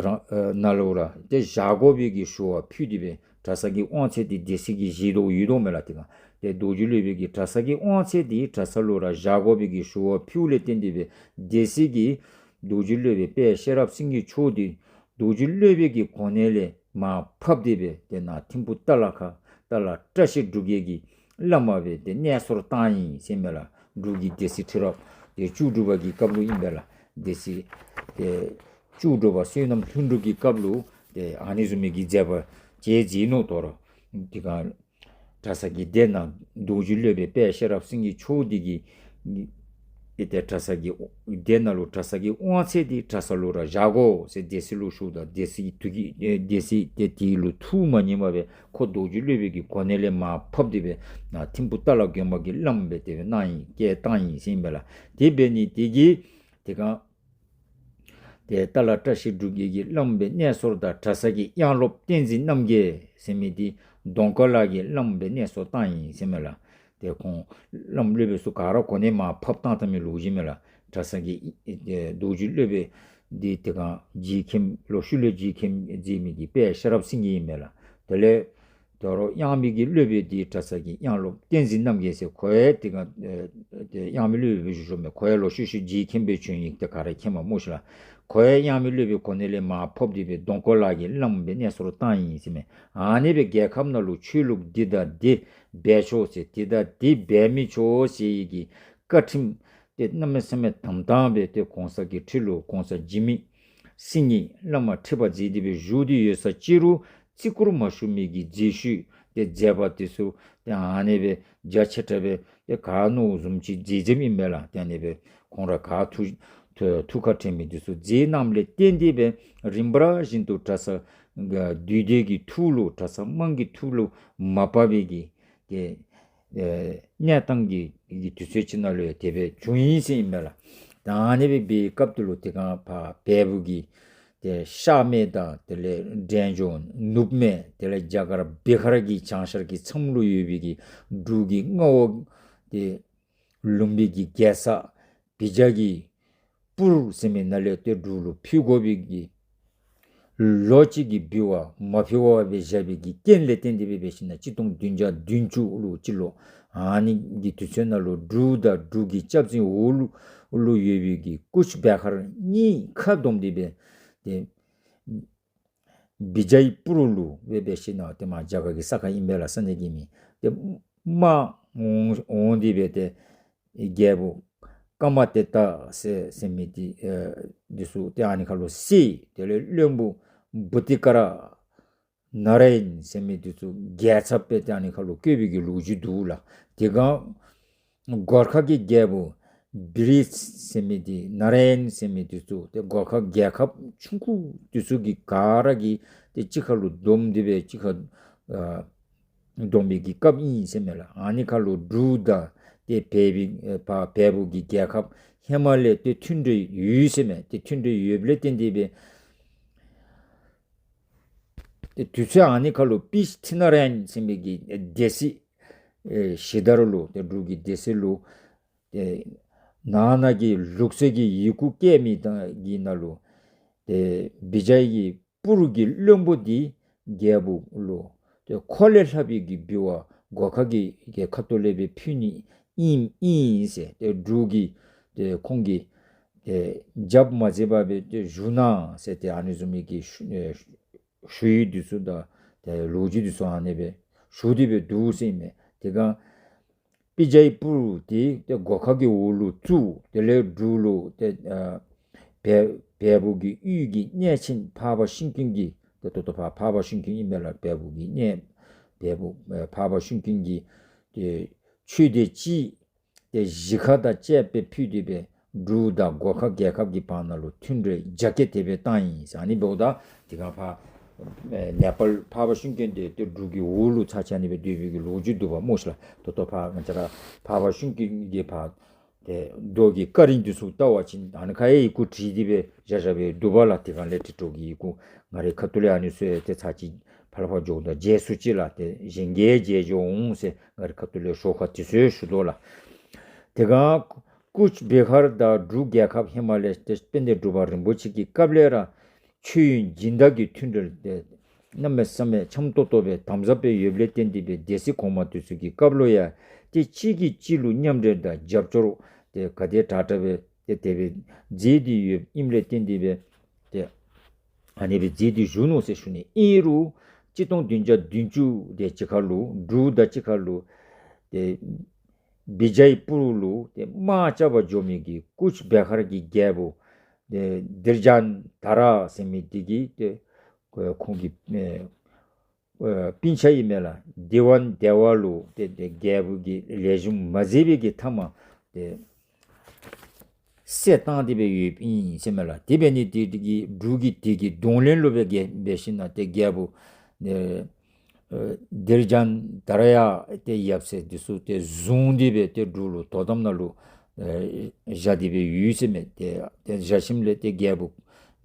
རང་ཨ་ནང་ལུ་ར་ཏེ་བཞག་དགོ་པའི་གི་ཞུ་བ་ཕུལ་ཏེ་སྦེ་གྲྭ་ཚང་གི་དབང་ཚད་འདི་སྡེ་སྲིད་ཀྱིས་བཞེས་དོ་ཡོད་དོ་མས་ལགས། ཏེ་ང་ཏེ་རྡོ་རྗེ་སློབ་དཔོན་གྱིས་གྲྭ་ཚང་གི་དབང་ཚད་འདི་གྲྭ་ཚང་ལུ་ར་བཞག་དགོ་པའི་གི་ཞུ་བ་ཕུལ་ལས་བརྟེན་ཏེ་སྦེ་སྡེ་སྲིད་ཀྱིས་རྡོ་རྗེ་སློབ་དཔོན་དཔལ་ཤེས་རབ་སེང་གེ་མཆོག་འདི་རྡོ་རྗེ་སློབ་དཔོན་གྱི་གོ་གནས་ལས་མར་ཕབ་སྟེ་སྦེ་ཏེ་ནཱ་ཐིམ་ཕུ་ཏ་ལ་ཁ་ཏ་ལ་བཀྲ་ཤིས་འབྲུག་རྒྱས་ཀྱི་བླམ་སྦེ་ཏེ་གནས་གསོལ་བཏང་ཡི་ཟེར་ཨིན་མས་ལགས། འབྲུག་གི་སྡེ་སྲིད་ཁྲི་རབས་ཏེ་བཅུ་དྲུག་པ་གི་སྐབས་ལུ་ཨིན་པས་ལགས། སྡེ་སྲིད་ཏེ་བཅུ་དྲུག་པ་བསོད་ནམས་ལྷུན་གྲུབ་ཀྱི་སྐབས་ལུ་ཏེ་ཨ་ནི་བཟུམ་མའི་གི་མཛད་པ་ཅིག་མཛད་ནུག། དོ་རུང་དེ་སྒང་གྲྭ་ཚང་གི་སྡེ་ནང་རྡོ་རྗེ་སློབ་དཔོན་དཔལ་ཤེས་རབ་སེང་གེ་མཆོག་འདི་གིས་ཨེ་ཏེ་གྲྭ་ཚང་གི་སྡེ་ནང་ལུ་གྲྭ་ཚང་གི་དབང་ཚད་འདི་གྲྭ་ཚང་ལུ་ར་བཞག་དགོ་ཟེར་སྡེ་སྲིད་ལུ་ཞུཝ་ད་སྡེ་སྲིད་དེ་གིས་ཨེ་སྡེ་སྲིད་ཏེ་དེ་ལུ་ཐུགས་མ་མཉེས་པར་སྦེ་ཁོ་རྡོ་རྗེ་སློབ་དཔོན་གྱི་གོ་གནས་ལས་མར་ཕབ་སྟེ་སྦེ་ནཱ་ཐིམ་ཕུ་ཏ་ལ་དགོན་པ་གི་བླམ་སྦེ་དེ་སྦེ་གནང་ཡི་བསྐོས་བཏང་ཡི་ཟེར་ཨིན་པས་ལགས། དེ་འབད་ནི་དེ་གིས་དེ་སྒང་ཏེ་ཏ་ལ་བཀྲ་ཤིས་འབྲུག་རྒྱས་ཀྱི་བླམ་སྦེ་གནས་གསོལ་དང་གྲྭ་ཚང་གི་དབྱངས་སློབ་བསྟན་འཛིན་རྣམ་རྒྱལ་ཟེར་མི་འདི་གདོང་དཀར་ལ་གི་བླམ་སྦེ་གནས་གསོལ་བཏང་ཡི་ཟེར་ཨིན་མས་ལགས། ཏེ་ཁོང་བླམ་སློབ་དཔོན་ཚུ་ག་ར་གོ་གནས་མར་ཕབ་བཏང་བཏང་མི་ལོ་རྒྱུས་ཨིན་མས་ལགས། གྲྭ་ཚང་གི་ཨེ་རྡོ་རྗེ་སློབ་དཔོན་འདི་དེ་སྒང་རྗེ་མཁན་ལོག་ཤུལ་ལས་རྗེ་མཁན་མཛད་མི་འདི་དཔལ་ཤེས་རབ་སེང་གེ་ཨིན་མས་ལགས། དེ་ལས་དོ་རུང་དབྱངས་མི་གི་སློབ་དཔོན་འདི་གྲྭ་ཚང་གི་དབྱངས་སློབ་བསྟན་འཛིན་རྣམ་རྒྱལ་ཟེར་ཁོ་ཡང་དེ་སྒང་ཨེ་ཏེ་དབྱངས་མི་སློབ་དཔོན་སྦེ་བཞུགས་སོང་མས། ཁོ་ཡང་ལོག་ཤུལ་ཤུལ་རྗེ་མཁན་སྦེ་བྱོན་ཡི། ཏེ་ག་ར་མཁྱེན་པ་སྨོ་ཤིག་ལགས། ཁོ་ཡང་དབྱངས་མི་སློབ་དཔོན་གོ་གནས་ལས་མར་ཕབ་སྟེ་སྦེ་གདོང་དཀར་ལ་གི་བླམ་སྦེ་གནས་གསོལ་བཏང་ཡི་ཟེར་ཨིན་མས། ཨ་ནི་སྦེ་རྒྱལ་ཁབ་ནང་ལུ་ཆོས་ལུགས་འདི་དང་འདི་འབད་ཆོག་ཟེར་འདི་དང་འདི་འབད་མི་ཆོག་ཟེར་བའི་གི་བཀའ་ཁྲིམས་ཏེ་གནམ་མེད་ས་མེད་དམ་དམ་སྦེ་ཏེ་གོང་ས་གི་ཁྲི་ལུ་གོང་ས་འཇིགས་མེད་སེང་གེ་བླ་མ་ཁྲི་པ་མཛད་དེ་སྦེ་བཞུགས་ཏེ་ཡོད་ས་ཅིག་རུང་བརྩི་བཀུར་མ་ཞུ་མི་གི་མཛད་ཤུལ་ཏེ་མཛད་པ་འདི་ཚུ་ཏེ་ཨ་ནི་སྦེ་རྒྱ་ཆེ་དྲགས་སྦེ་ཏེ་ག་མནོ་བཟུམ་ཅིག་མཛད་མཛདཔ་ཨིན་མས་ལགས། ཏེ་ཨ་ནི་སྦེ་ཁོང་ར་ག་ཐུགས་ཐུགས་ཁར་དྲན་མི་འདི་ཚུ་མཛད་གནངམ་ལས་བརྟེན་ཏེ་སྦེ་རིམ་པ་བཞིན་དུ་གྲྭ་ཚང་འདུས་སྡེ་གི་ཐོག་ལུ་གྲྭ་ཚང་དམངས་ཀྱི་ཐོག་ལུ་མ་བབས་པའི་གི་ཏེ་ཨེ་གནས་སྟངས་ཀྱི་གི་དུས་ཚོད་ཅིག་ནང་ལུ་ཡང་དེ་སྦེ་བྱུང་ཡི་ཟེར་ཨིན་མས་ལགས། ད་ཨ་ནི་སྦེ་འབད་བའི་སྐབས་དེ་ལུ་ཏེ་ག་ཕར་བལ་པོ་གི་ཏེ་ཤར་མི་དང་དེ་ལས་འབྲས་ལྗོངས་ནུབ་མི་དེ་ལས་རྒྱ་གར་བི་ཧར་གྱི་བྱང་ཤར་གྱི་མཚམས་ལུ་ཡོད་པའི་གི་འབྲུག་གི་མངའ་འོག་ཏེ་ལུམ་བི་གི་རྒྱལ་ས་བི་ཇའི་པུར་ཟེར་མི་ནང་ལས་ཏེ་འབྲུག་ལུ་ཕུལ་དགོ་པའི་གི་ལོ་གཅིག་གི་འབུལ་བ་མ་ཕུལ་བར་སྦེ་བཞག་པའི་གི་རྐྱེན་ལས་བརྟེན་ཏེ་སྦེ་འབད་ཞིན་ན་གཅིག་སྟོང་བདུན་བརྒྱ་བདུན་ཅུ་ལུ་སྤྱི་ལོ་ཨ་ནི་གི་དུས་ཚོད་ནང་ལུ་འབྲུག་དང་འབྲུག་གི་སྐྱབས་འཛིན་འོག་ལུ་ལུ་ཡོད་པའི་གི་ཀུཆ་བི་ཧར་གཉིས་ཁ་བསྡོམས་ཏེ་སྦེ་ཏེ་བི་ཇའི་པུར་ལུ་སྦེ་འབད་ཞིན་ན་ཏེ་མར་རྒྱ་གར་གྱི་ས་ཁ་ཨིན་པས་ལགས། ས་གནས་ཀྱི་མིང་ཏེ་མར་འོང་འོང་སྟེ་སྦེ་ཏེ་རྒྱལ་པོ་ཀ་མ་ཏེ་ཏ་ཟེར་ཟེར་མི་འདི་ཨེ་འདི་ཚུ་ཏེ་ཨ་ནི་ཁར་ལུ་བསད། དེ་ལས་བློན་པོ་བུ་ཏི་ཀ་ར་ན་ར་ཡན་ཟེར་མི་འདི་ཚུ་རྒྱལ་ཚབ་སྦེ་ཏེ་ཨ་ནི་ཁར་ལུ་བསྐོས་པའི་གི་ལོ་རྒྱུས་འདུག་ལགས། དེ་སྒང་གོར་ཁ་གི་རྒྱལ་པོ་བི་རི་ཟེར་མི་འདི་ན་ར་ཡན་ཟེར་མི་འདི་ཚུ་ཏེ་གོར་ཁ་རྒྱལ་ཁབ་ཆུང་ཀུ་འདི་ཚུ་གི་ག་ར་གིས་ཏེ་གཅིག་ཁར་ལུ་བསྡོམས་ཏེ་སྦེ་གཅིག་ཁར་ཨ་བསྡོམས་པའི་གི་སྐབས་ཨིན་ཟེར་མས་ལགས། ཨ་ནི་ཁར་ལུ་འབྲུག་དང་ཏེ་བལ་པོའི་ཨེ་བལ་བལ་པོ་གི་རྒྱལ་ཁབ་ཧེ་མ་ལས་ཏེ་མཐུན་འབྲེལ་ཡོད་ཟེར་མས། ཏེ་མཐུན་འབྲེལ་ཡོདཔ་ལས་བརྟེན་ཏེ་སྦེ་ཏེ་དུས་ཚོད་ཨ་ནི་ཁར་ལུ་པིཆ་ཐི་ན་ར་ཡན་ཟེར་མི་གི་སྡེ་སྲིད་ཨེ་ཞི་དར་ལུ་ཏེ་འབྲུག་གི་སྡེ་སྲིད་ལུ་ཏེ་ནང་ན་གི་ལུགས་སྲོལ་གྱི་ཡི་གུ་བཀལ་མི་དང་གི་ནང་ལུ་ཏེ་བི་ཇའི་པུར་གྱི་བློན་པོ་འདི་རྒྱལ་པོ་ལུ་ཏེ་ཁོ་ལས་ལྷག་པའི་གི་འབུལ་བ་གོར་ཁ་གི་གི་ཁ་ཐུག་ལས་སྦེ་ཕུལ་ནི་ཨིན་ཨིན་ཟེར་ཏེ་འབྲུག་གིས་ཏེ་ཁོང་གིས་ཏེ་རྒྱབ་མ་བརྩིས་པར་སྦེ་ཏེ་བཞུགས་གནང་ཟེར་ཏེ་ཨ་ནི་བཟུམ་མའི་གི་ཞུ་ཨེ་ཞུ་ཡིག་འདི་ཚུ་དང་ཏེ་ལོ་རྒྱུས་འདི་ཚུ་ཨ་ནི་སྦེ་ཞུ་སྟེ་སྦེ་འདུག་ཟེར་ཨིན་མས། དེ་སྒང་པི་ཇའི་པུར་འདི་ཏེ་གོར་ཁ་གི་འོག་ལུ་བཙུགས། དེ་ལས་འབྲུག་ལུ་ཏེ་ཨ་བལ་བལ་པོ་གི་ཡུལ་གྱི་གནས་ཆེན་འཕགས་པ་ཤིང་ཀུན་གྱི་ཏེ་ད་ལྟོ་ཕར་འཕགས་པ་ཤིང་ཀུན་ཨིན་པས་ལགས། བལ་པོ་གི་གནས་བལ་པོ་ཨེ་འཕགས་པ་ཤིང་ཀུན་གྱི་ཏེ་ཆོས་སྡེ་སྤྱི་ཏེ་གཞིས་ཁ་དང་བཅས་པ་ཕུལ་ཏེ་སྦེ་འབྲུག་དང་གོར་ཁ་རྒྱལ་ཁབ་ཀྱི་བར་ན་ལུ་མཐུན་འབྲེལ་རྒྱ་སྐྱེད་དེ་སྦེ་བཏང་ཡི་ཟེར། ཨ་ནི་འབདཝ་ད་དེ་སྒང་ཕར་ཨེ་ནེ་པཱལ་འཕགས་པ་ཤིང་ཀུན་འདི་ཏེ་འབྲུག་གི་འོག་ལུ་ཚར་ཅིག་ཨ་ནི་སྦེ་སྡོད་པའི་གི་ལོ་རྒྱུས་འདུག་པ་སྨོ་ཤིག་ལགས། ད་ལྟོ་ཕར་ང་བཅས་ར་འཕགས་པ་ཤིང་ཀུན་གྱི་ཕར་ཏེ་རྡོ་གི་སྐ་རིང་འདི་ཚུ་བལྟ་བ་ཅིན་ཨ་ནི་ཁར་ཡང་ཡི་གུ་བྲིས་ཏེ་སྦེ་བཞག་བཞགཔ་སྦེ་འདུག་པ་ལགས། དེ་སྒང་ལས་ཏེ་འབྲུག་གི་ཡི་གུ་ང་རའི་ཁ་ཐུག་ལས་ཨ་ནི་ཚུ་ཡང་ཏེ་ཚར་ཅིག་ཕར་ལུ་ཕར་འགྱོཝ་ད་མཇལ་ཚུགས་ཅི་ལགས། ཏེ་གཞན་གྱིས་མཇལ་འགྱོ་འོང་ཟེར་ང་རའི་ཁ་ཐུག་ལས་ཤོག་ཁ་དེ་ཚུ་ཡང་ཞུ་དོ་ལགས། དེ་སྒང་ཀུཆ་བི་ཧར་དང་འབྲུག་རྒྱལ་ཁབ་ཧེ་མ་ལས་ཏེ་དཔལ་ལྡན་འབྲུག་པ་རིན་པོ་ཆེ་གི་སྐབས་ལས་ར་ཆོས་དབྱིངས་སྦྱིན་བདག་གི་མཐུན་འབྲེལ་ཏེ་གནམ་མེད་ས་མེད་འཆམ་ཏོག་ཏོ་སྦེ་དམ་ཟབ་སྦེ་ཡོདཔ་ལས་བརྟེན་ཏེ་སྦེ་སྡེ་སྲིད་གོང་མ་དེ་ཚུ་གི་སྐབས་ལུ་ཡང་ཏེ་གཅིག་གིས་གཅིག་ལུ་མཉམ་འབྲེལ་དང་རྒྱབ་སྐྱོར་ཏེ་ག་དེ་དྲག་དྲག་སྦེ་ཏེ་དེ་སྦེ་མཛད་དེ་ཡོདཔ་ཨིནམ་ལས་བརྟེན་ཏེ་སྦེ་ཏེ་ཨ་ནི་སྦེ་མཛད་དེ་བཞུགས་ནུག་ཟེར་ཞུ་ནི། ཨིན་རུང་གཅིག་སྟོང་བདུན་བརྒྱ་བདུན་ཅུ་དེ་ཅིག་ཁར་ལུ་འབྲུག་དང་གཅིག་ཁར་ལུ་ཏེ་བི་ཇའི་པུར་ལུ་ཏེ་དམག་རྐྱབ་པར་འགྱོ་མི་གི་ཀུཆ་བི་ཧར་གྱི་རྒྱལ་པོ་ཏེ་དིར་ཇཱན་དྷ་ར་ཟེར་མི་འདི་གིས་ཏེ་ཁོང་གི་ཨེ་ཨེ་སྤུན་ཆ་ཨིན་མས་ལགས། དི་ཝན་དེ་ཝ་ལུ་ཏེ་ཏེ་རྒྱལ་པོ་གིས་ལེགས་ཤོམ་མ་མཛད་པའི་གི་མཐའ་མ་ཏེ་བསད་བཏང་སྟེ་སྦེ་ཡོདཔ་ཨིན་ཟེར་མས་ལགས། དེ་འབད་ནི་དེ་གིས་འབྲུག་གིས་དེ་གི་གདོང་ལེན་ལུ་སྦེ་གི་འབད་ཞིན་ན་ཏེ་རྒྱལ་པོ་ཨེ་ཨེ་དིར་ཇཱན་དྷ་ར་ཡང་ཏེ་ཡབ་སྲས་འདི་ཚུ་ཏེ་བཟུང་སྟེ་སྦེ་ཏེ་འབྲུག་ལུ་དོ་དམ་ནང་ལུ་ཨེ་བཞག་སྟེ་སྦེ་ཡོད་ཟེར་མས། ཏེ་ཏེ་བཞག་ཞིནམ་ལས་ཏེ་རྒྱལ་པོ་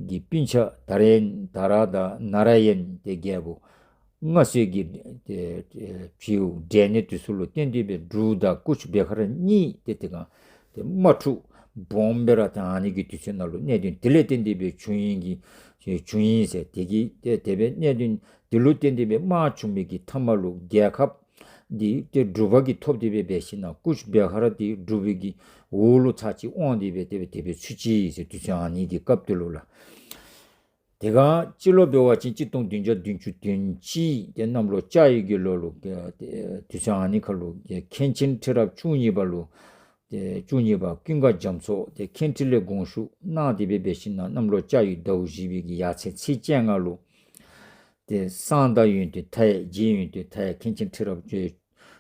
གི་སྤུན་ཆ་དྷ་ར་ཡན་དྷ་ར་དང་ན་ར་ཡན་ཏེ་རྒྱལ་པོ་མངའ་གསོལ་གྱི་ཏེ་ཏེ་ཕྱིའུ་འབྲས་ནད་དེ་ཚུ་ལུ་བརྟེན་ཏེ་སྦེ་འབྲུག་དང་ཀུཆ་བི་ཧར་གཉིས་ཏེ་དེ་སྒང་ཏེ་དམག་འཁྲུག་སྦོམ་སྦེ་ར་ཏེ་ཨ་ནི་གི་དུས་ཚོད་ནང་ལུ་གནད་དོན་དེ་ལས་བརྟེན་ཏེ་སྦེ་བྱུང་ཡི་གི་བྱུང་ཡི་ཟེར། དེ་གིས་ཏེ་དེ་སྦེ་གནད་དོན་དེ་ལུ་བརྟེན་ཏེ་སྦེ་དམག་བྱུང་མི་གི་མཐའ་མ་ལུ་རྒྱལ་ཁབ་འདི་ཏེ་འབྲུག་པ་གིས་ཐོབ་སྟེ་སྦེ་འབད་ཞིན་ན་ཀུཆ་བི་ཧར་འདི་འབྲུག་པའི་གི་འོག་ལུ་ཚར་ཅིག་དབང་སྟེ་སྦེ་དེ་སྦེ་དེ་སྦེ་ཚུད་ཅི་ཟེར། དུས་ཚོད་ཨ་ནི་གི་སྐབས་དེ་ལུ་ལགས། དེ་སྒང་སྤྱི་ལོ་འབད་བ་ཅིན་གཅིག་སྟོང་བདུན་བརྒྱ་བདུན་ཅུ་དོན་གཅིག་ཏེ་གནམ་ལོ་ལྕགས་ཡོས་ཀྱི་ལོ་ལུ་ཏེ་དུས་ཚོད་ཨ་ནི་ཁར་ལུ་མཁན་ཆེན་ཁྲི་རབས་བཅུ་གཉིས་པ་ལུ་ཏེ་བཅུ་གཉིས་པ་ཀུན་དགའ་རྒྱ་མཚོ་ཏེ་མཁན་ཁྲི་ལས་དགོངས་ཞུ་གནང་སྟེ་སྦེ་འབད་ཞིན་ན་གནམ་ལོ་ལྕགས་ཡོས་ཟླཝ་བཞི་པའི་གི་ཡར་ཚེས་ཚེས་བཅོ་ལྔ་ལུ་ཏེ་གསང་བདག་ཡོན་ཏན་མཐའ་ཡས་རྗེ་ཡོན་ཏན་མཐའ་ཡས་མཁན་ཆེན་ཁྲི་རབས་བཅུ་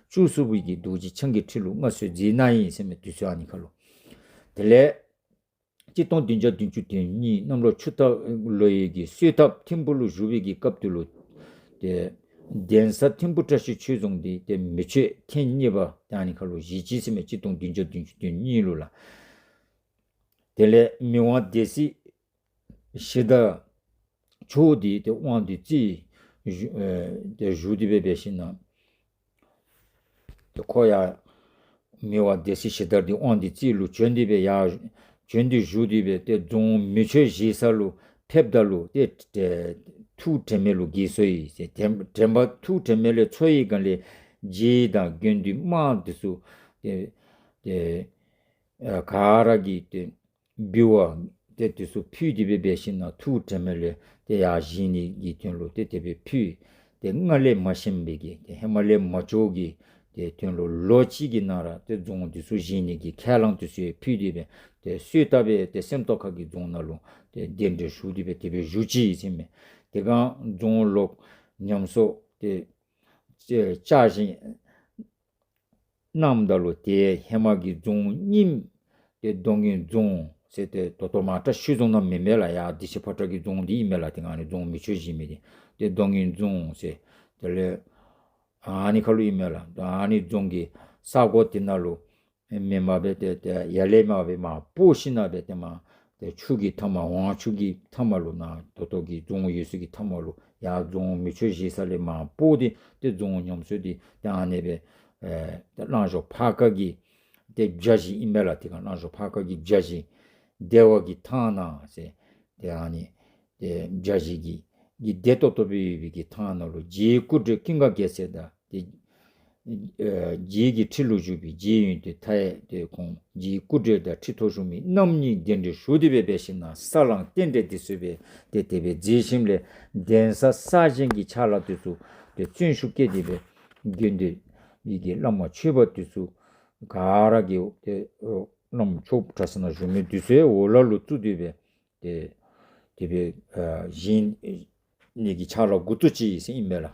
བཅུ་གསུམ་པའི་གི་རྡོ་རྗེ་འཆང་གི་ཁྲི་ལུ་མངའ་གསོལ་མཛད་གནང་ཡི་ཟེར་མས། དུས་ཚོད་ཨ་ནི་ཁར་ལུ་དེ་ལས་གཅིག་སྟོང་བདུན་བརྒྱ་བདུན་ཅུ་དོན་གཉིས་གནམ་ལོ་ཆུ་རྟ་ལོ་ཡི་གི་གསོལ་ཐབ་ཐིམ་ཕུ་ལུ་བཞུགས་པའི་གི་སྐབས་དེ་ལུ་ཏེ་གདན་ས་ཐིམ་ཕུ་བཀྲ་ཤིས་ཆོས་རྫོང་འདི་ཏེ་མེ་མཆོད་ཐེངས་གཉིས་པ་ཏེ་ཨ་ནི་ཁར་ལུ་བཞེས་ཅི་ཟེར་མས། གཅིག་སྟོང་བདུན་བརྒྱ་བདུན་ཅུ་དོན་གཉིས་ལུ་ལགས། དེ་ལས་མི་དབང་སྡེ་སྲིད་གཞི་བདག་མཆོག་འདི་ཏེ་དབང་འདི་རྩིས་ཞུ་ཨེ་ཏེ་ཞུ་སྟེ་སྦེ་འབད་ཞིནམ་ན་ཏེ་ཁོ་ཡང་མི་དབང་སྡེ་སྲིད་གཞི་བདག་འདི་དབང་འདི་རྩིས་ལུ་བྱོན་ཏེ་སྦེ་ཡར་བྱོན་ཏེ་བཞུགས་ཏེ་སྦེ་ཏེ་རྫོང་མེ་མཆོད་བཞེས་ས་ལུ་ཕེབས་ད་ལུ་ཏེ་ཏེ་ཐུགས་དྲན་མེད་ལུ་འགྱེལ་སོ་ཡི་ཟེར། དྲན་དྲན་པ་ཐུགས་དྲན་མེད་ལས་ཚོར་བའི་སྒང་ལས་རྗེ་དང་དགེ་འདུན་དམངས་འདི་ཚུ་ཏེ་ཏེ་ཨ་ག་ར་གིས་ཏེ་འབུལ་བ་ཏེ་འདི་ཚུ་ཕུལ་ཏེ་སྦེ་འབད་ཞིནམ་ན་ཐུགས་དྲན་མེད་ལས་ཏེ་ཡར་བཞེངས་ནི་གི་དོན་ལུ་ཏེ་དེ་སྦེ་ཕུལ། ཏེ་སྔར་ལས་མ་ཞན་པའི་གི་ཏེ་ཧེ་མ་ལས་མ་ལྕོགས་ཀྱི་ཏེ་དོན་ལུ་ལོ་གཅིག་གི་ནང་ར་ཏེ་རྫོང་འདི་ཚུ་བཞེངས་ནི་གི་ཁས་བླངས་འདི་ཚུ་ཡང་ཕུལ་ཏེ་སྦེ་ཏེ་སོས་ད་སྦེ་ཏེ་སེམས་རྟོགས་ཁ་གི་རྫོང་ནང་ལུ་ཏེ་གདན་འདྲེན་ཞུ་སྟེ་སྦེ་དེ་སྦེ་བཞུགས་ཅི་ཟེར་མས། དེ་སྒང་རྫོང་ལོག་ཉམས་གསོ་ཏེ་ཏེ་བཅའ་བཞིན་གནངམ་ད་ལུ་ཏེ་ཧེ་མ་གི་རྫོང་རྙིངམ་ཏེ་རྡོ་སྔོན་རྫོང་ཟེར་ཏེ་ད་ལྟོ་མ་བཀྲ་ཤིས་ཆོས་རྫོང་ནང་མེན་མས་ལགས། ཡར་བདེ་ཆེན་ཕོ་བྲང་གི་རྫོང་འདི་ཨིན་མས་ལགས། ཏེ་ཨ་ནི་རྫོང་མེ་མཆོད་བཞེས་མི་འདི་ཏེ་རྡོ་སྔོན་རྫོང་ཟེར་དེ་ལས་ཨ་ནི་ཁ་ལུ་ཨིན་མས་ལགས། ཨ་ནི་རྫོང་གི་ས་གོ་འདི་ནང་ལུ་མེནམ་སྦེ་ཏེ་ཏེ་ཡར་ལས་མར་སྦེ་མར་སྤོ་ཞིནམ་སྦེ་ཏེ་མར་ཏེ་ཆུ་གི་མཐའ་མ་ཝང་ཆུ་གི་མཐའ་མ་ལུ་ནཱ་ད་ལྟོ་གི་རྫོང་ཡོད་ས་གི་མཐའ་མ་ལུ་ཡར་རྫོང་མེ་མཆོད་བཞེས་ས་ལས་མར་སྤོ་སྟེ་ཏེ་རྫོང་ཉམས་གསོ་འདི་ཏེ་ཨ་ནི་སྦེ་ཨེ་ཏེ་གླང་གཞོང་ཕར་ཁ་གི་ཏེ་བརྒྱ་བཞི་ཨིན་མས་ལགས། དེ་སྒང་གླང་གཞོང་ཕར་ཁ་གི་བརྒྱ་བཞི་བདེ་བ་གི་ཐང་ནང་ཟེར་ཏེ་ཨ་ནི་ཏེ་བརྒྱ་བཞི་གི་གི་བདེ་ཏོག་ཏོ་སྦེ་ཡོད་པའི་གི་ཐང་ནང་ལུ་རྗེ་སྐུ་བགྲེས་ཀུན་དགའ་རྒྱལ་མཚན་དང་ཏེ་ཨེ་རྗེ་གི་ཁྲི་ལུ་བཞུགས་པའི་རྗེ་ཡོན་ཏན་མཐའ་ཡས་ཏེ་ཁོང་རྗེ་སྐུ་བགྲེས་དང་ཁྲི་ཐོག་བཞུགས་མི་རྣམ་གཉིས་གདན་འདྲེན་ཞུ་སྟེ་སྦེ་འབད་ཞིནམ་ན་ས་བསླང་རྟེན་འབྲེལ་འདི་ཚུ་སྦེ་ཏེ་དེ་སྦེ་མཛད་ཞིནམ་ལས་གདན་ས་གསར་བཞེངས་ཀྱི་ཕྱག་ལཱ་འདི་ཚུ་ཏེ་བརྩོན་ཤུགས་བསྐྱེད་དེ་སྦེ་དགེ་འདུན་གྱི་བླ་མ་ཆོསཔ་འདི་ཚུ་ག་ར་གིས་ཏེ་ཨོ་བླམ་ཆོསཔ་གྲྭ་ཚང་ནང་བཞུགས་མི་འདི་ཚུ་ཡང་འོག་ལས་ལུ་བཙུགས་ཏེ་སྦེ་ཏེ་དེ་སྦེ་ཨ་བཞེངས་ནི་གི་ཕྱག་ལཱ་འགོ་བཙུགས་ཅི་ཟེར་ཨིན་མས་ལགས།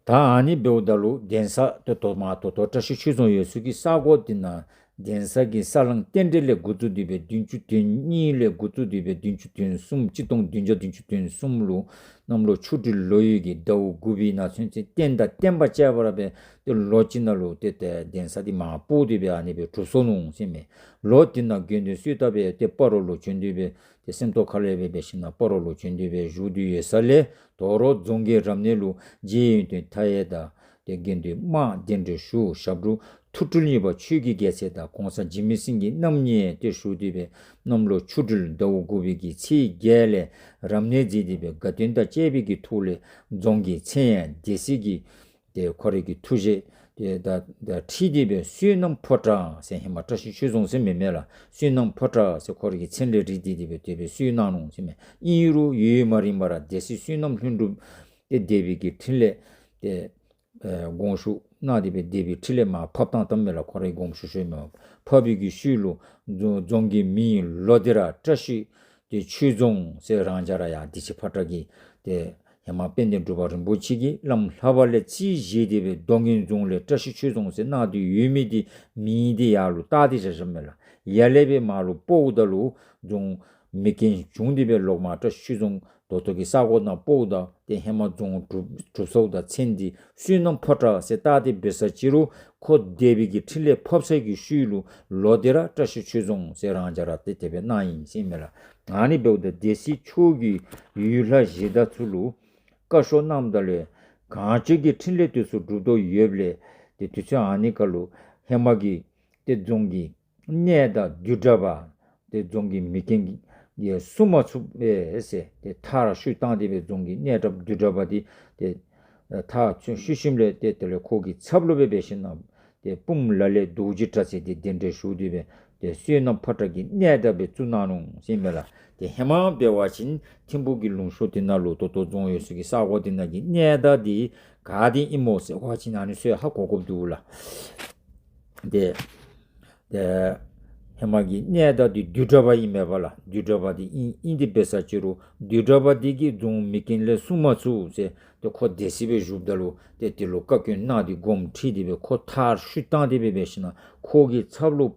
ད་ཨ་ནི་འབདཝ་ད་ལུ་གདན་ས་ཏེ་ད་ལྟོ་མ་ད་ལྟོ་བཀྲ་ཤིས་ཆོས་རྫོང་ཡོད་ས་གི་ས་གོ་འདི་ནང་གདན་ས་གི་ས་བསླང་རྟེན་འབྲེལ་ལས་འགོ་བཙུགས་ཏེ་སྦེ་བདུན་ཅུ་དོན་གཉིས་ལས་འགོ་བཙུགས་ཏེ་སྦེ་བདུན་ཅུ་དོན་གསུམ་གཅིག་སྟོང་བདུན་བརྒྱ་བདུན་ཅུ་དོན་གསུམ་ལུ་གནམ་ལོ་ཆུ་སྦྲུལ་ལོ་ཡོས་ཀྱི་ཟླཝ་དགུ་པའི་ནང་ཚུན་ཚོད་རྟེན་དང་བརྟེན་པ་བཅས་པ་ར་སྦེ་ཏེ་ལོ་གཅིག་ནང་ལུ་ཏེ་ཏེ་གདན་ས་འདི་མར་སྤོ་སྟེ་སྦེ་ཨ་ནི་སྦེ་གྲུབ་སོ་ནུག་ཟེར་མས། ལོ་འདི་ནང་དགེ་འདུན་གསོལ་ཐབ་སྦེ་ཏེ་སྤ་རོ་ལུ་བྱོན་ཏེ་སྦེ་ཏེ་སེམས་རྟོགས་ཁ་ལས་སྦེ་འབད་ཞིནམ་ན་སྤ་རོ་ལུ་བྱོན་ཏེ་སྦེ་བཞུགས་ཏེ་ཡོད་ས་ལས་དོ་རུང་རྫོང་གི་རབ་གནས་ལུ་རྗེ་ཡོན་ཏན་མཐའ་ཡས་དང་ཏེ་དགེ་འདུན་དམངས་གདན་འདྲེན་ཞུ། ཞབས་དྲུང་ཐུགས་སྤྲུལ་གཉིས་པ་ཆོས་ཀྱི་རྒྱལ་མཚན་དང་གོང་ས་འཇིགས་མེད་སེང་གེ་རྣམ་གཉིས་ཏེ་ཞུ་སྟེ་སྦེ་གནམ་ལོ་ཆུ་སྦྲུལ་ཟླཝ་དགུ་པའི་གི་ཚེས་བརྒྱད་ལས་རབ་གནས་མཛད་དེ་སྦེ་དགའ་སྟོན་དང་བཅས་པའི་གི་ཐོག་ལས་རྫོང་གི་མཚན་ཡང་སྡེ་སྲིད་ཀྱི་ཏེ་ཁོ་རའི་གི་ཐུགས་བཞེད་ཏེ་ད་ད་ཁྲིད་དེ་སྦེ་བསོད་ནམས་ཕོ་བྲང་ཟེར་ཧེ་མ་བཀྲ་ཤིས་ཆོས་རྫོང་ཟེར་མེན་མས་ལགས། བསོད་ནམས་ཕོ་བྲང་ཟེར་ཁོ་རའི་གི་མཚན་ལས་རིགས་ཏེ་དེ་སྦེ་དེ་སྦེ་གསོལ་གནང་ནུག་ཟེར་མས། ཨིན་རུང་ཡུན་མ་རིང་བར་སྡེ་སྲིད་བསོད་ནམས་ལྷུན་གྲུབ་ཏེ་སྡེ་པའི་གི་ཁྲི་ལས་ཏེ་ཨེ་དགོངས་ཞུ་གནང་སྟེ་སྦེ་སྡེ་པའི་ཁྲི་ལས་མར་ཕབ་བཏང་བཏངམ་མས་ལགས། ཁོ་རའི་དགོངས་ཞུ་ཞུཝ་མས། ཕབ་པའི་གི་ཤུལ་ལུ་རྫོང་རྫོང་གི་མིང་ལོ་ལྟར་བཀྲ་ཤིས་ཏེ་ཆོས་རྫོང་ཟེར་རང་འཇགས་ར་ཡར་བདེ་ཆེན་ཕོ་བྲང་གི་ཏེ་ཧེ་མ་དཔལ་ལྡན་འབྲུག་པ་རིན་པོ་ཆེ་གིས་བླམ་ལྷ་པ་ལས་རྩིས་བཞེས་ཏེ་སྦེ་རྡོ་སྔོན་རྫོང་ལས་བཀྲ་ཤིས་ཆོས་རྫོང་ཟེར་གནང་སྟེ་ཡོད་མི་འདི་མིང་འདི་ཡར་ལུ་བཏགས་ཏེ་བཞག་བཞགཔ་མས་ལགས། ཡར་ལས་སྦེ་མར་ལུ་སྤོཝ་ད་ལུ་རྫོང་མེ་རྐྱེན་བྱུང་སྟེ་སྦེ་ལོག་མར་བཀྲ་ཤིས་ཆོས་རྫོང་ད་ལྟོ་གི་ས་གོ་ནང་སྤོཝ་ད་ཏེ་ཧེ་མ་རྫོང་གྲུབ་གྲུབ་སོཝ་ད་མཚན་འདི་བསོད་ནམས་ཕོ་བྲང་ཟེར་བཏགས་ཏེ་འབད་ས་ཅི་རུང་ཁོ་སྡེ་པའི་གི་ཁྲི་ལས་ཕབ་ཚར་གྱི་ཤུལ་ལུ་ལོ་ལྟར་བཀྲ་ཤིས་ཆོས་རྫོང་ཟེར་རང་འཇགས་ར་ཏེ་དེ་སྦེ་གནང་ཡི་ཟེར་མས་ལགས། ཨ་ནི་འབདཝ་ད་སྡེ་སྲིད་མཆོག་གིས་ཡུལ་ལྷ་གཞི་བདག་ཚུ་ལུ་བཀའ་ཤོག་གནངམ་ད་ལུ་གང་ཅི་གི་ཕྲིན་ལས་དེ་ཚུ་སྒྲུབ་དོ་ཡོདཔ་ལས་ཏེ་དུས་ཚོད་ཨ་ནི་ཁར་ལུ་ཧེ་མ་གི་ཏེ་རྫོང་གི་གནས་བདག་བདུད་གྲགས་པ་ཏེ་རྫོང་གི་མེ་རྐྱེན་གྱིས་སྲུང་མ་ཚུགས་པས་ཟེར་ཏེ་མཐར་བཤུད་བཏང་སྟེ་སྦེ་རྫོང་གི་གནས་བདག་བདུད་གྲགས་པ་འདི་ཏེ་མཐར་བཤུད་ཞིནམ་ལས་ཏེ་དེ་ལས་ཁོ་གི་ཚབ་ལུ་སྦེ་འབད་ཞིནམ་ན་ཏེ་དཔུང་ལ་ལས་རྡོ་རྗེ་གྲགས་ཟེར་ཏེ་གདན་འདྲེན་ཞུ་སྟེ་སྦེ་ཏེ་བསོད་ནམས་ཕོ་བྲང་གི་གནས་བདག་སྦེ་བཙུགས་གནང་ནུག་ཟེར་མས་ལགས། ཏེ་ཧེ་མ་འབད་བ་ཅིན་ཐིམ་ཕུག་གི་ལུང་ཕྱོགས་དེ་ནང་ལུ་ད་ལྟོ་རྫོང་ཡོད་ས་གི་ས་གོ་དེ་ནང་གི་གནས་བདག་འདི་ག་དེ་ཨིན་མོ་ཟེར་བ་ཅིན་ཨ་ནི་ཚུ་ཧ་གོ་དགོཔ་འདུག་ལགས། ཏེ་ཏེ་ཧེ་མ་གི་གནས་བདག་འདི་བདུད་གྲགས་པ་ཨིན་མས་པ་ལགས། བདུད་གྲགས་པ་འདི་ཨིན་ཨིན་ཏེ་འབད་ས་ཅི་རུང་བདུད་གྲགས་པ་འདི་གིས་རྫོང་མེ་རྐྱེན་ལས་སྲུང་མ་ཚུགས་ཟེར་ཏེ་ཁོ་སྡེ་སྲིད་སྦེ་བཞུགསཔ་ད་ལུ་ཏེ་དེ་ལུ་བཀའ་བཀྱོན་གནང་སྟེ་དགོངསམ་ཁྲེལ་ཏེ་སྦེ་ཁོ་མཐར་བཤུད་བཏང་སྟེ་སྦེ་འབད་ཞིནམ་ན་ཁོ་གི་ཚབ་ལུ་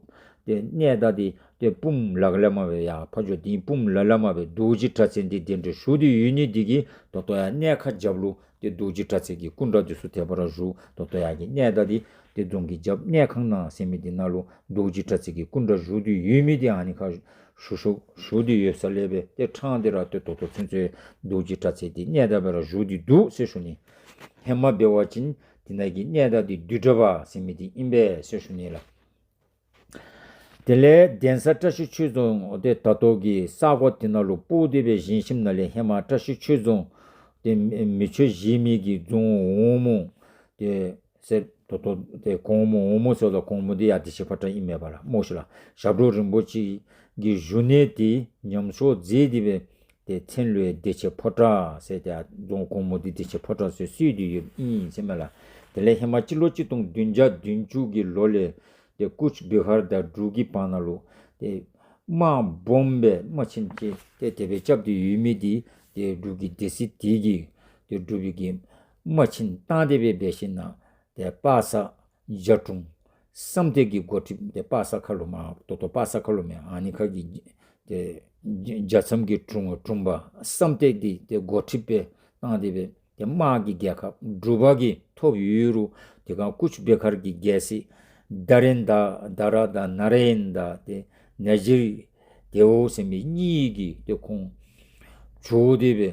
ཏེ་གནས་བདག་འདི་ ཏེ་དཔུང་ལག་ལས་མར་སྦེ་ཡར་ཕར་འགྱོ་སྟེ་དཔུང་ལག་ལས་མར་སྦེ་རྡོ་རྗེ་དྲག་རྩལ་འདི་གདན་འདྲེན་ཞུ་སྟེ་ཡོད་ནི་འདི་གིས་ད་ལྟོ་ཡང་གནས་ཁང་རྒྱབ་ལུ་ཏེ་རྡོ་རྗེ་དྲག་རྩལ་གྱི་སྐུ་འདྲ་འདི་ཚུ་དེ་སྦེ་ར་བཞུགས། ད་ལྟོ་ཡར་གྱི་གནས་བདག་འདི་ཏེ་རྫོང་གི་རྒྱབ་གནས་ཁང་ནང་ཟེར་མི་འདི་ནང་ལུ་རྡོ་རྗེ་དྲག་རྩལ་གྱི་སྐུ་འདྲ་བཞུགས་ཏེ་ཡོད་མི་འདི་ཨ་ནི་ཁར་བཞུགས་བཞུགས་བཞུགས་ཏེ་ཡོད་ས་ལས་སྦེ་ཏེ་ཕྲང་སྟེ་ར་ཏེ་ད་ལྟོ་ཚུན་ཚོད་རྡོ་རྗེ་དྲག་རྩལ་འདི་གནས་བདག་སྦེ་ར་བཞུགས་ཏེ་འདུག་ཟེར་ཞུ་ནི། ཧེ་མ་འབད་བ་ཅིན་འདི་ནང་གི་གནས་བདག་འདི་བདུད་གྲགས་པ་ཟེར་མི་འདི་ཨིན་པས་ཟེར་ཞུ་ནི་ལགས། དེ་ལས་གདན་ས་བཀྲ་ཤིས་ཆོས་རྫོང་འདི་ད་ལྟོ་གི་ས་གོ་འདི་ནང་ལུ་སྤོ་སྟེ་སྦེ་བཞེངས་ཞིནམ་ལས་ཧེ་མ་བཀྲ་ཤིས་ཆོས་རྫོང་འདི་མེ་མེ་ཆོས་གཞིས་མི་གི་རྫོང་འོག་མོ་འདི་ཟེར་ད་ལྟོ་འདི་གོང་མོ་འོག་མོ་ཟེརཝ་ད་གོང་མོ་འདི་ཡར་བདེ་ཆེན་ཕོ་བྲང་ཨིན་མས་པ་ལགས་སྨོ་ཤིག་ལགས། ཞབས་དྲུང་རིན་པོ་ཆེ་གི་བཞུགས་གནས་འདི་ཉམས་གསོ་མཛད་དེ་སྦེ་ཏེ་མཚན་ལུ་ཡང་བདེ་ཆེན་ཕོ་བྲང་ཟེར་ཏེ་རྫོང་གོང་མོ་འདི་བདེ་ཆེན་ཕོ་བྲང་ཟེར་གསོལ་ཏེ་ཡོདཔ་ཨིན་ཟེར་མས་ལགས། དེ་ལས་ཧེ་མ་སྤྱི་ལོ་གཅིག་སྟོང་བདུན་བརྒྱ་བདུན་ཅུ་གི་ལོ་ལས་ཏེ་ཀུཆ་བི་ཧར་དང་འབྲུག་གི་བར་ན་ལུ་ཏེ་དམག་སྦོམ་སྦེ་དམག་ཆེན་ཅིག་ཏེ་དེ་སྦེ་རྐྱབ་སྟེ་ཡོད་མི་འདི་ཏེ་འབྲུག་གི་སྡེ་སྲིད་འདི་གིས་ཏེ་འབྲུག་པའི་གི་དམག་ཆེན་བཏང་སྟེ་སྦེ་འབད་ཞིན་ན་ཏེ་དཔག་བསམ་རྒྱ་དྲུང་བསམ་གཏན་གྱི་འགོ་ཁྲིདཔ་ཏེ་དཔག་བསམ་ཁ་ལུ་མར་ད་ལྟོ་དཔག་བསམ་ཁ་ལུ་མར་ཨ་ནི་ཁ་གི་ཏེ་རྒྱ་མཚམས་ཀྱི་དྲུང་དྲུང་པ་བསམ་གཏན་འདི་ཏེ་འགོ་ཁྲིདཔ་སྦེ་བཏང་སྟེ་སྦེ་ཏེ་དམག་གི་རྒྱལ་ཁ་འབྲུག་པ་གིས་ཐོབ་ཡོད་རུང་དེ་སྒང་ཀུཆ་བི་ཧར་གྱི་རྒྱལ་སྲིད་དྷ་རན་དྷ་དྷ་ར་དང་ནཱ་ར་ཡན་དང་ཏེ་ན་ཛི་རི་དེའོ་ཟེར་མི་གཉིས་ཀྱིས་ཏེ་ཁོང་བྱོག་སྟེ་སྦེ་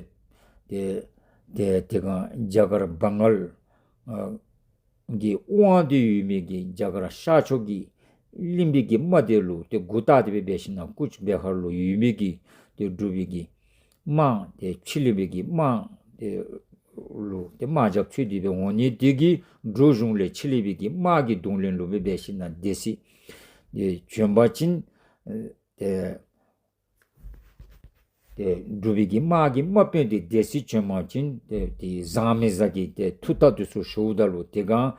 ཏེ་ཏེ་དེ་སྒང་རྒྱ་གར་བང་ག་ལ་ཨ་གི་དབང་དུ་ཡོད་མི་གི་རྒྱ་གར་ཤར་ཕྱོགས་ཀྱི་གླིང་པའི་གི་དམག་དེ་ལུ་ཏེ་མགུ་བཏགས་ཏེ་སྦེ་འབད་ཞིན་ན་ཀུཆ་བི་ཧར་ལུ་ཡོད་མི་གི་ཏེ་འབྲུག་པའི་གི་དམག་ཏེ་ཕྱི་གླིང་པའི་གི་དམག་དེ་ལུ་ཏེ་དམག་རྒྱབ་འཚོལ་ཏེ་སྦེ་འོང་ནི་དེ་གིས་འབྲུག་གཞུང་ལས་ཕྱི་གླིང་པའི་གི་དམག་གི་གདོང་ལེན་ལུ་སྦེ་འབད་ཞིན་ན་སྡེ་སྲིད་ཏེ་བྱོན་པ་ཅིན་ཏེ་ཏེ་འབྲུག་པའི་གི་དམག་གི་དམག་དཔོན་དེ་སྡེ་སྲིད་བྱོན་པ་ཅིན་ཏེ་ཏེ་བཟང་མི་བཟང་གི་ཏེ་མཐུ་རྟགས་དེ་ཚུ་ཞུཝ་ད་ལུ་དེ་སྒང་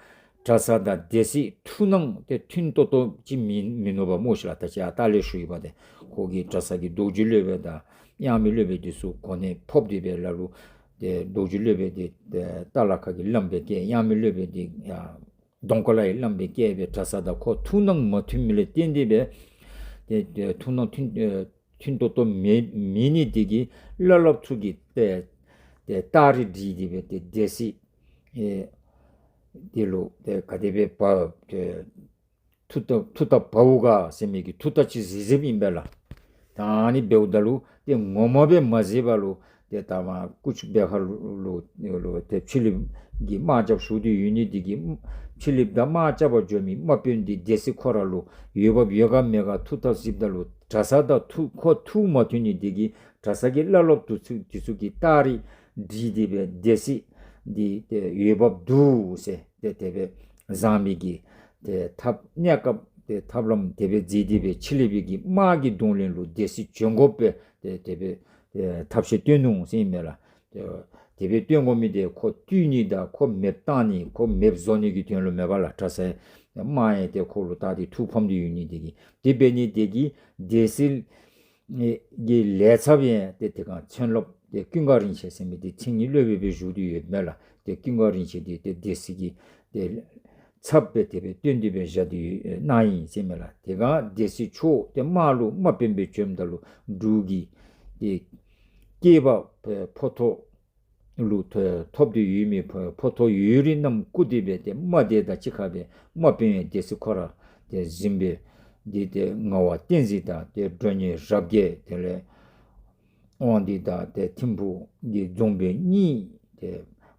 གྲྭ་ཚང་དང་སྡེ་སྲིད་མཐུན་སྣང་ཏེ་མཐུན་ཏོག་ཏོ་ཅིག་མིན་མིན་ནུག་པ་སྨོ་ཤིག་ལགས། ད་ཅི་ཡར་ལྟག་ལས་ཞུ་ཡི་བ་ཏེ་ཁོ་གི་གྲྭ་ཚང་གི་རྡོ་རྗེ་སློབ་དཔོན་དང་དབྱངས་མི་སློབ་དཔོན་དེ་ཚུ་གོ་གནས་ཕོག་སྟེ་སྦེ་ལ་ལུ་ཏེ་རྡོ་རྗེ་སློབ་དཔོན་དེ་ཏེ་ཏ་ལ་ཁ་གི་བླམ་སྦེ་བསྐོས། དབྱངས་མི་སློབ་དཔོན་དེ་ཡར་གདོང་དཀར་ལ་ཡི་བླམ་སྦེ་བསྐོས་སྦེ་གྲྭ་ཚང་དང་ཁོ་མཐུན་སྣང་མ་མཐུན་མི་ལས་བརྟེན་ཏེ་སྦེ་ཏེ་ཏེ་མཐུན་སྣང་མཐུན་ཨེ་མཐུན་ཏོག་ཏོ་མེད་མེད་ནི་དེ་གིས་བླ་སློབ་ཚུ་གིས་ཏེ་ཏེ་སྟ་རེ་སྒྲིག་སྟེ་སྦེ་ཏེ་སྡེ་སྲིད་ཨེ་དེ་ལུ་ཏེ་ག་དེ་སྦེ་འབག་ཏེ་མཐུ་རྟགས་མཐུ་རྟགས་འབག་འོང་ག་ཟེར་མི་གི་མཐུ་རྟགས་ཅིག་གཟིགས་གཟིགསཔ་ཨིན་པས་ལགས། ད་ཨ་ནི་འབདཝ་ད་ལུ་ཏེ་ངོ་མ་སྦེ་མ་གཟིགས་པ་ལུ་ཏེ་ད་མར་ཀུཆ་བི་ཧར་ལུ་ལུ་ཏེ་ཕྱི་གླིང་གི་དམག་རྒྱབ་ཞུ་སྟེ་ཡོད་ནི་དེ་གིས་ཕྱི་གླིང་དང་དམག་རྐྱབ་པར་འགྱོ་མི་དམག་དཔོན་འདི་སྡེ་སྲིད་ཁོ་ར་ལུ་འོས་འབབ་ཡོད་ག་མེད་ག་མཐུ་རྟགས་གཟིགསཔ་ད་ལུ་གྲྭ་ཚང་དང་མཐུ་ཁོ་མཐུ་མ་མཐུན་ནི་དེ་གིས་གྲྭ་ཚང་གི་བླ་སློབ་དེ་ཚུ་དེ་ཚུ་གིས་སྟ་རེ་སྒྲིག་སྟེ་སྦེ་སྡེ་སྲིད་འདི་ཏེ་འོས་འབབ་འདུག་ཟེར་ཏེ་དེ་སྦེ་བཟང་མི་གི་ཏེ་ཐབས་གནས་སྐབས་ཏེ་ཐབས་ལམ་དེ་སྦེ་མཛད་དེ་སྦེ་ཕྱི་གླིང་པའི་གི་དམག་གི་གདོང་ལེན་ལུ་སྡེ་སྲིད་བྱོན་དགོ་པའི་ཏེ་དེ་སྦེ་ཨེ་ཐབས་ཤེས་སྟོན་ནུག་ཟེར་ཨིན་མས་ལགས། ཏེ་དེ་སྦེ་སྟོན་དགོ་མི་དེ་ཁོ་བཏུལ་ནི་དང་ཁོ་མེདཔ་བཏང་ནི་ཁོ་མེདཔ་བཟོ་ནི་གི་དོན་ལུ་མེན་པ་ལགས། གྲྭ་ཚང་དམག་ཡང་ཏེ་ཁོ་ལུ་བཏགས་ཏེ་ཐུགས་ཕམ་སྟེ་ཡོད་ནི་དེ་གིས་དེ་འབད་ནི་དེ་གིས་སྡེ་སྲིད་ཨེ་གི་ལས་ཚབ་ཡང་ཏེ་དེ་སྒང་མཚན་སློབ་ཏེ་ཀུན་དགའ་རིན་ཆེན་ཟེར་མི་དེ་མཚན་ཉིད་སློབ་དཔོན་སྦེ་བཞུགས་ཏེ་ཡོདཔ་མས་ལགས། ཏེ་ཀུན་དགའ་རིན་ཆེན་དེ་ཏེ་སྡེ་སྲིད་ཀྱི་ཏེ་ཚབ་སྦེ་དེ་སྦེ་བསྟེན་ཏེ་སྦེ་བཞག་སྟེ་ཡོད་ཨེ་གནང་ཡི་ཟེར་མས་ལགས། དེ་སྒང་སྡེ་སྲིད་མཆོག་ཏེ་དམག་ལུ་དམག་དཔོན་སྦེ་བྱོནམ་ད་ལུ་འབྲུག་གི་ཏེ་སྐྱེས་པ་ཨེ་ཕོ་ཐོག་ལུ་ཐོ་ཐོབ་སྟེ་ཡོད་མི་ཕོ་ཕོ་ཐོག་ཡོད་རིགས་རྣམས་བཀུག་སྟེ་སྦེ་ཏེ་དམག་སྡེ་དང་གཅིག་ཁར་སྦེ་དམག་དཔོན་ཡང་སྡེ་སྲིད་ཁོ་ར་ཏེ་གཟིམ་སྦེ་འདི་ཏེ་ངག་དབང་བསྟན་འཛིན་དང་ཏེ་མགྲོན་གཉེར་རབ་རྒྱས་དེ་ལས་དབང་འདུས་དང་ཏེ་ཐིམ་ཕུག་གི་རྫོང་དཔོན་གཉིས་ཏེ་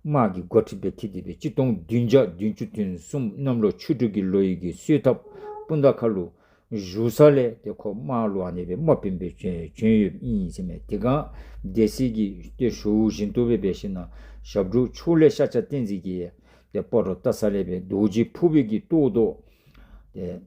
དམག་གི་འགོ་ཁྲིདཔ་སྦེ་འཁྱིད་དེ་སྦེ་གཅིག་སྟོང་བདུན་བརྒྱ་བདུན་ཅུ་དོན་གསུམ་གནམ་ལོ་ཆུ་སྦྲུལ་གྱི་ལོ་ཡི་གི་སོས་ཐབས་སྤུངས་ཐང་ཁ་ལུ་བཞུགས་ས་ལས་ཏེ་ཁོ་དམག་ལུ་ཨ་ནི་སྦེ་དམག་དཔོན་སྦེ་བྱོན་བྱོན་ཡོདཔ་ཨིན་ཟེར་མས། དེ་སྒང་སྡེ་སྲིད་ཀྱི་ཏེ་ཞུ་བཞིན་དུ་སྦེ་འབད་ཞིན་ན་ཞབས་དྲུང་ཕྱོགས་ལས་ཤཱཀྱ་བསྟན་འཛིན་གྱིས་ཏེ་སྤ་རོ་སྟག་ཚང་ལས་སྦེ་རྡོ་རྗེ་ཕུར་པའི་གི་ཏོག་རྡོ་ཏེ་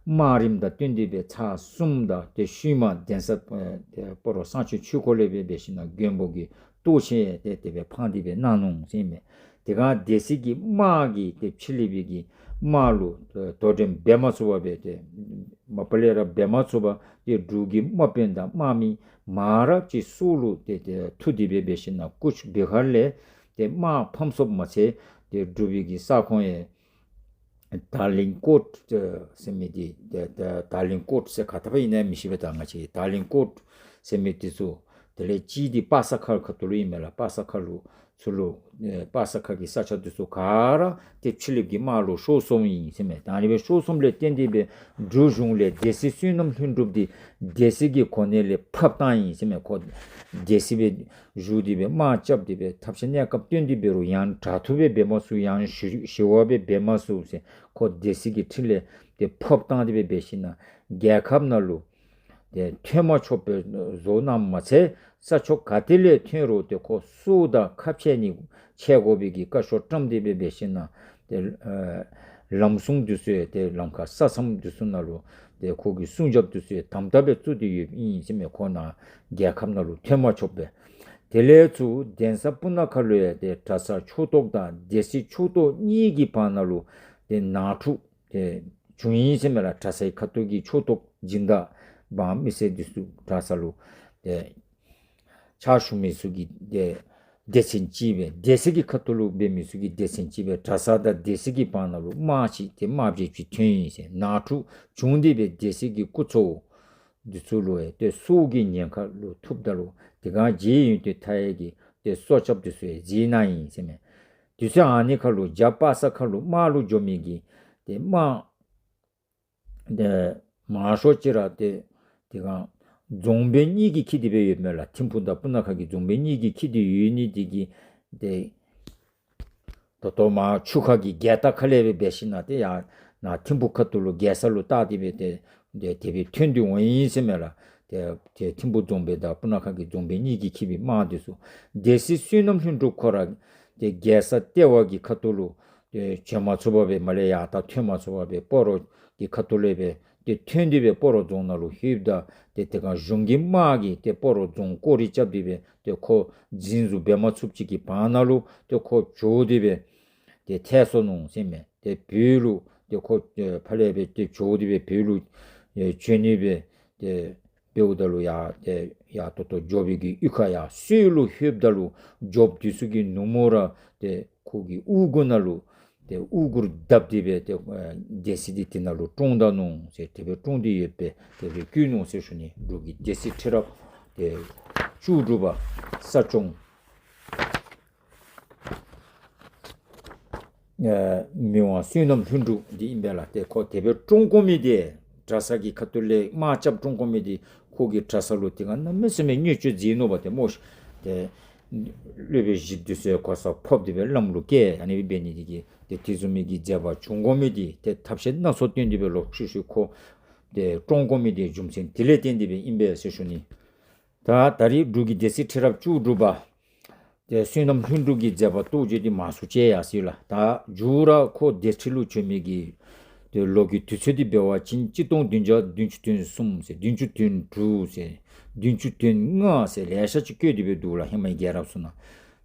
དམག་རིམ་དང་བསྟུན་ཏེ་སྦེ་ཚར་གསུམ་དང་ཏེ་ཤུལ་མ་གདན་ས་ཨེ་ཏེ་སྤ་རོ་གསང་ཆེན་ཆོས་འཁོར་ལས་སྦེ་འབད་ཞིན་ན་མགོན་པོ་གི་ཏོག་ཆེན་ཏེ་དེ་སྦེ་འཕང་སྟེ་སྦེ་གནང་ནུག་ཟེར་མས། དེ་སྒང་སྡེ་སྲིད་ཀྱི་དམག་གིས་ཏེ་ཕྱི་གླིང་པའི་གི་དམག་ལུ་དོ་དོ་འགྲན་འབད་མ་ཚུགས་པར་སྦེ་ཏེ་མ་པ་ལས་ར་འབད་མ་ཚུགས་པར་ཏེ་འབྲུག་གི་དམག་དཔོན་དང་དམག་མི་མང་རབས་ཅིག་སྲོག་ལུ་ཏེ་ཏེ་ཐུག་སྟེ་སྦེ་འབད་ཞིན་ན་ཀུཆ་བི་ཧར་ལས་ཏེ་དམག་ཕམ་སོངམ་མ་ཚད་ཏེ་འབྲུག་པའི་གི་ས་ཁོངས་ཡང་ ད་ལིང་ཀོཊ་ཟེར་མི་འདི་ད་ད་ད་ལིང་ཀོཊ་ཟེར་ག་ཏེ་འབད་ཨིན་ན་མི་ཤེས་པས། ད་ང་བཅས་ད་ལིང་ཀོཊ་ཟེར་མི་འདི་ཚུ་དེ་ལས་གཅིག་འདི་པ་ས་ཁ་ཁ་ཐུག་ལུ་ཨིན་མས་ལགས། པ་ས་ཁ་ལུ་ཚུ་ལུ་ཨེ་པ་ས་ཁ་གི་ས་ཆ་འདི་ཚུ་ག་ར་ཏེ་ཕྱི་གླིངཔ་གི་དམག་ལུ་ཤོར་སོངམ་ཨིན་ཟེར་མས། ད་ཨ་ནི་སྦེ་ཤོར་སོངམ་ལས་བརྟེན་ཏེ་སྦེ་འབྲུག་གཞུང་ལས་སྡེ་སྲིད་བསོད་ནམས་ལྷུན་གྲུབ་འདི་སྡེ་སྲིད་ཀྱི་གོ་གནས་ལས་ཕབ་བཏང་ཡི་ཟེར་མས། ཁོ་སྡེ་སྲིད་སྦེ་བཞུགས་ཏེ་སྦེ་དམག་རྐྱབ་སྟེ་སྦེ་ཐབས་ཤེས་གནས་སྐབས་བཏོན་ཏེ་འབད་རུང་ཡང་དྲག་ཐུབ་སྦེ་འབད་མ་ཚུགས། ཡང་ཞི་ཞི་བ་སྦེ་འབད་མ་ཚུགས་ཟེར་ཁོ་སྡེ་སྲིད་ཀྱི་ཁྲི་ལས་ཏེ་ཕབ་བཏང་སྟེ་སྦེ་འབད་ཞིན་ན་རྒྱལ་ཁབ་ནང་ལུ་ཏེ་ཐོན་མ་ཆོགཔ་སྦེ་བཟོ་གནངམ་མ་ཚད་ས་ཕྱོགས་ག་ཏེ་ལས་ཐོན་རུང་ཏེ་ཁོ་སྲོག་དང་ཁ་འཕྱལ་ནི་འཕྱལ་དགོ་པའི་གི་བཀའ་ཤོག་བཀྲམ་སྟེ་སྦེ་འབད་ཞིན་ན་ཏེ་ཨེ་ལམ་སྲུང་འདི་ཚུ་ཡང་ཏེ་ལམ་ཁ་ས་མཚམས་འདི་ཚུ་ནང་ལུ་ཏེ་ཁོ་གི་སྲུང་རྒྱབ་འདི་ཚུ་ཡང་དམ་དྲག་སྦེ་བཙུགས་ཏེ་ཡོདཔ་ཨིན་ཟེར་མས། ཁོ་ནཱ་རྒྱལ་ཁབ་ནང་ལུ་ཐོན་མ་ཆོགཔ་སྦེ། དེ་ལས་ཚུར་གདན་ས་སྤུ་ན་ཁ་ལུ་ཡང་ཏེ་གྲྭ་ཚང་ཕྱོགས་གཏོགས་དང་སྡེ་སྲིད་ཕྱོགས་གཏོགས་གཉིས་ཀྱི་བར་ན་ལུ་ཏེ་ནང་འཁྲུག་ཏེ་བྱུང་ཡི་ཟེར་མས་ལགས། གྲྭ་ཚང་གི་ཁ་ཐུག་གི་ཕྱོགས་གཏོགས་སྦྱིན་བདག་འབངས་མི་སེར་འདི་ཚུ་གྲྭ་ཚང་ལུ་ཏེ་ཕྱག་ཞུ་མི་ཚུ་གིས་ཏེ་སྡེ་ཚན་གཅིག་སྦེ་སྡེ་སྲིད་ཀྱི་ཁ་ཐུག་ལུ་འབད་མི་ཚུ་གིས་སྡེ་ཚན་གཅིག་སྦེ་གྲྭ་ཚང་དང་སྡེ་སྲིད་ཀྱི་བར་ན་ལུ་དམག་ཅིག་ཏེ་དམག་རྒྱག་ཅིག་ཐོན་ཡི་ཟེར། ནང་འཁྲུག་བྱུང་སྟེ་སྦེ་སྡེ་སྲིད་ཀྱི་སྐུ་ཚ་བོ་འདི་ཚུ་ལུ་ཡང་ཏེ་སྲོག་གི་ཉེན་ཁ་ལུ་ཐུགཔ་ད་ལུ་དེ་སྒང་རྗེ་ཡོན་ཏན་མཐའ་ཡས་ཀྱིས་ཏེ་སྲོག་སྐྱབས་འདི་ཚུ་ཡང་མཛད་གནང་ཡི་ཟེར་མས། དུས་ཚོད་ཨ་ནི་ཁར་ལུ་རྒྱ་པ་ས་ཁ་ལུ་དམག་ལུ་འགྱོ་མི་གི་ཏེ་དམག་ཏེ་མང་ཤོས་ཅིག་ར་ཏེ་དེ་སྒང་རྫོང་དཔོན་གཉིས་ཀྱིས་འཁྱིད་དེ་སྦེ་ཡོདཔ་མས་ལགས། ཐིམ་ཕུག་དང་སྤུ་ན་ཁ་གི་རྫོང་དཔོན་གཉིས་ཀྱིས་འཁྱིད་དེ་ཡོད་ནི་དེ་གིས་ཏེ་ད་ལྟོ་མར་ཆུ་ཁ་གི་རྒྱལ་རྟགས་ཁ་ལས་སྦེ་འབད་ཞིན་ན་ཏེ་ཡར་ནཱ་ཐིམ་ཕུག་ཁ་ཐུག་ལུ་རྒྱལ་ས་ལུ་བཏགས་ཏེ་སྦེ་ཏེ་ཏེ་དེ་སྦེ་ཐོན་ཏེ་འོང་ཡི་ཟེར་མས་ལགས། ཏེ་ཏེ་ཐིམ་ཕུག་རྫོང་དཔོན་དང་སྤུ་ན་ཁ་གི་རྫོང་དཔོན་གཉིས་ཀྱིས་འཁྱིད་པའི་དམག་འདི་ཚུ་སྡེ་སྲིད་བསོད་ནམས་ལྷུན་གྲུབ་ཁོ་ར་ཏེ་རྒྱལ་ས་ལྟེ་བ་གི་ཁ་ཐུག་ལུ་ཏེ་བྱོན་མ་ཚུགས་པར་སྦེ་མར་ལས་ཡར་ད་ཐོན་མ་ཚུགས་པར་སྦེ་སྤ་རོ་གི་ཁ་ཐུག་ལས་སྦེ་ཏེ་ཐོན་ཏེ་སྦེ་སྤ་རོ་རྫོང་ནང་ལུ་ལྷོདཔ་ད་ཏེ་དེ་སྒང་གཞུང་གི་དམག་གིས་ཏེ་སྤ་རོ་རྫོང་སྐོར་ར་རྐྱབ་སྟེ་སྦེ་ཏེ་ཁོ་འཛིན་བཟུང་འབད་མ་ཚུགསཔ་ཅིག་གི་བར་ན་ལུ་ཏེ་ཁོ་བྱོག་སྟེ་སྦེ་ཏེ་ཐལ་སོ་ནུག་ཟེར་མས། ཏེ་བོད་ལུ་ཏེ་ཁོ་ཨེ་ཕར་ལས་སྦེ་ཏེ་བྱོག་སྟེ་སྦེ་བོད་ལུ་ཨེ་བྱོན་ནི་སྦེ་ཏེ་འབདཝ་ད་ལུ་ཡར་ཏེ་ཡར་ད་ལྟོ་འབྱོག་པའི་གི་གཡུས་ཁ་ཡར་སོས་ལུ་ལྷོདཔ་ད་ལུ་འབྱོགཔ་འདི་ཚུ་གིས་ནུབ་མོ་ར་ཏེ་ཁོ་གི་དབུ་གུར་ནང་ལུ་ཏེ་དབུ་གུར་བརྡབས་ཏེ་སྦེ་ཏེ་ཨེ་སྡེ་སྲིད་འདི་དེ་ནང་ལུ་བཀྲོངས་ད་ནུག་ཟེར། དེ་སྦེ་བཀྲོངས་ཏེ་ཡོདཔ་སྦེ་དེ་སྦེ་བཀོད་ནུག་ཟེར་ཞུ་ནི། འབྲུག་གི་སྡེ་སྲིད་ཁྲི་རབས་ཏེ་བཅུ་དྲུག་པ་ས་སྐྱོང་ཨེ་མི་དབང་བསོད་ནམས་ལྷུན་གྲུབ་འདི་ཨིན་པས་ལགས། ཏེ་ཁོ་དེ་སྦེ་བཀྲོངས་དགོ་མི་འདི་གྲྭ་ཚང་གི་ཁ་ཐུག་ལས་དམག་རྐྱབ་བཀྲོངས་དགོ་མི་འདི་ཁོ་གིས་གྲྭ་ཚང་ལུ་དེ་སྒང་གནམ་མེད་ས་མེད་བརྙས་བཅོས་མཛད་ནུག་པ། ཏེ་སྨོ་ཤིག་ཏེ་སློབ་དཔོན་བཞི་འདི་ཚུ་གོ་ས་ཕབ་སྟེ་སྦེ་བླམ་ལུ་བསྐོས། ཨ་ནི་སྦེ་འབད་ནི་འདི་གིས་ཏེ་དེ་བཟུམ་མའི་གི་མཛད་པ་བྱུང་དགོ་མི་འདི་ཏེ་ཐབས་ཤེས་སྣ་ཚོགས་བཏོན་ཏེ་སྦེ་ལོག་ཤུལ་ཤུལ་ཁོ་ཏེ་བཀྲོངས་དགོ་མི་འདི་རྒྱུ་མཚན་དེ་ལས་བརྟེན་ཏེ་སྦེ་ཨིན་པས་ཟེར་ཞུ་ནི། ད་ད་རེས་འབྲུག་གི་སྡེ་སྲིད་ཁྲི་རབས་བཅུ་དྲུག་པ་ཏེ་བསོད་ནམས་ལྷུན་གྲུབ་ཀྱི་མཛད་པ་རྟོགས་བརྗོད་འདི་མང་སུ་བྱེད་ཡར་སོ་ཡི་ལགས། ད་མཇུག་ར་ཁོ་སྡེ་ཁྲི་ལུ་བྱོན་མི་གི་ཏེ་ལོ་གི་དུས་ཚོད་འདི་འབད་བ་ཅིན་གཅིག་སྟོང་བདུན་བརྒྱ་བདུན་ཅུ་དོན་གསུམ་ཟེར་བདུན་ཅུ་དོན་དྲུག་ཟེར་བདུན་ཅུ་དོན་ལྔ་ཟེར་ལེ་ཤ་ཅིག་བཀོད་དེ་སྦེ་འདུག་ལགས། ཧེ་མའི་རྒྱལ་རབས་ཚུ་ནང་།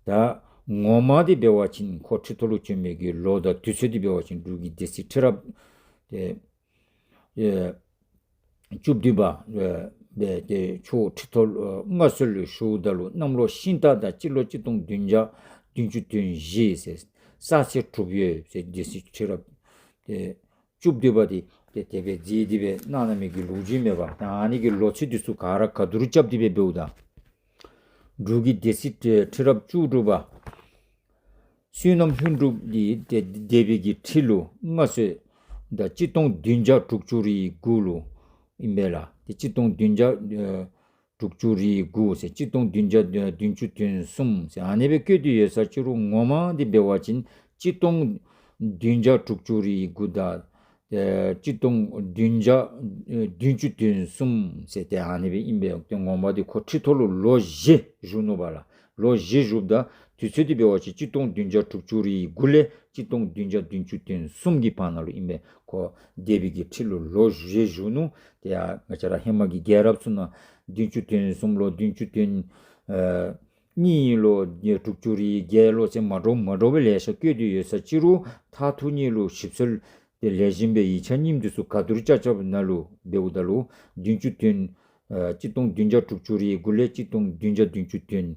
ད་ངོ་མ་འདི་འབད་བ་ཅིན་ཁོ་ཁྲི་ཐོག་ལུ་བྱོན་མི་གི་ལོ་དང་དུས་ཚོད་འདི་འབད་བ་ཅིན་འབྲུག་གི་སྡེ་སྲིད་ཁྲི་རབས་ཏེ་ཨེ་བཅུ་བདུན་པ་ཨེ་སྦེ་ཏེ་ཁོ་ཁྲི་ཐོག་ཨེ་མངའ་གསོལ་ལུ་ཞུཝ་ད་ལུ་གནམ་ལོ་ཤིང་སྟག་ཟླ་སྤྱི་ལོ་གཅིག་སྟོང་བདུན་བརྒྱ་བདུན་ཅུ་དོན་བཞི་ཟེར་ས་ཚེས་དྲུག་ཡོད་ཟེར་སྡེ་སྲིད་ཁྲི་རབས་ཏེ་བཅུ་བདུན་པ་འདི་ཏེ་དེ་སྦེ་མཛད་དེ་སྦེ་གནང་གནང་མི་གི་ལོ་རྒྱུས་མས་པ། ད་ཨ་ནི་གི་ལོ་ཚིགས་འདི་ཚུ་ག་ར་ག་དུར་རྐྱབ་སྟེ་སྦེ་འབདཝ་ད་འབྲུག་གི་སྡེ་སྲིད་ཁྲི་རབས་བཅུ་དྲུག་པ་བསོད་ནམས་ལྷུན་གྲུབ་འདི་ཏེ་སྡེ་པའི་གི་ཁྲི་ལུ་མངའ་གསོལ་ད་གཅིག་སྟོང་བདུན་བརྒྱ་དྲུག་ཅུ་རེ་དགུ་ལུ་ཨིན་པས་ལགས། ཏེ་གཅིག་སྟོང་བདུན་བརྒྱ་ཨེ་དྲུག་ཅུ་རེ་དགུ་ཟེར་གཅིག་སྟོང་བདུན་བརྒྱ་ཨེ་བདུན་ཅུ་དོན་གསུམ་ཟེར་ཨ་ནི་སྦེ་བཀོད་དེ་ཡོད་ས་ཅི་རུང་ངོ་མ་འདི་འབད་བ་ཅིན་གཅིག་སྟོང་བདུན་བརྒྱ་དྲུག་ཅུ་རེ་དགུ་དང་ཨེ་གཅིག་སྟོང་བདུན་བརྒྱ་ཨེ་བདུན་ཅུ་དོན་གསུམ་ཟེར་ཏེ་ཨ་ནི་སྦེ་ཨིན་པས། ཏེ་ངོ་མ་འདི་ཁོ་ཁྲི་ཐོག་ལུ་ལོ་བཞི་བཞུགས་ནུག་པ་ལགས། ལོ་བཞི་བཞུགསཔ་ད་དུས་ཚོད་འདི་འབད་བ་ཅིན་གཅིག་སྟོང་བདུན་བརྒྱ་དྲུག་ཅུ་རེ་དགུ་ལས་གཅིག་སྟོང་བདུན་བརྒྱ་བདུན་ཅུ་དོན་གསུམ་གྱི་བར་ན་ལུ་ཨིན་པས། ཁོ་སྡེ་པའི་གི་ཁྲི་ལུ་ལོ་བཞི་བཞུགས་ནུག། ཏེ་ཡ་ང་བཅས་ར་ཧེ་མ་གི་རྒྱལ་རབས་ཚུ་ནང་བདུན་ཅུ་དོན་གསུམ་ལོ་བདུན་ཅུ་དོན་ཨེ་གཉིས་ལོ་དྲུག་ཅུ་རེ་བརྒྱད་ལོ་ཟེར་མ་འདྲཝ་མ་འདྲཝ་སྦེ་ལེ་ཤ་བཀོད་དེ་ཡོད་ས་ཅི་རུང་མཐར་ཐུག་ནི་ལུ་ཞིབ་འཚོལ་ཏེ་ལེགས་ཤོམ་སྦེ་ཡིག་ཆ་རྙིངམ་འདི་ཚུ་ག་དུར་རྐྱབ་རྐྱབ་ནང་ལུ་འབདཝ་ད་ལུ་བདུན་ཅུ་དོན་ཨེ་གཅིག་སྟོང་བདུན་བརྒྱ་དྲུག་ཅུ་རེ་དགུ་ལས་གཅིག་སྟོང་བདུན་བརྒྱ་བདུན་ཅུ་དོན་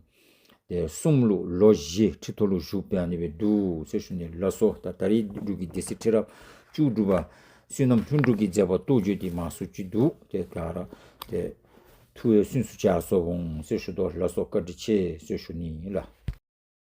ཏེ་གསུམ་ལུ་ལོ་བཞི་ཁྲི་ཐོག་ལུ་བཞུགས་པའི་ཨ་ནི་སྦེ་འདུག་ཟེར་ཞུ་ནི་ལགས་སོ། ད་ད་རེས་འབྲུག་གི་སྡེ་སྲིད་ཁྲི་རབས་ བཅུ་དྲུག་པ་བསོད་ནམས་ལྷུན་གྲུབ་ཀྱི་མཛད་པ་རྟོགས་བརྗོད་འདི་མང་སུ་ཅིག་འདུག། ཏེ་ག་ར་ཏེ་ཐུགས་ཡང་བསུན་སུ་བྱ་སོ་འོང་ཟེར་ཞུ་དོ། ལགས་སོ། བཀའ་དྲིན་ཆེ་ཟེར་ཞུ་ནི་ལགས།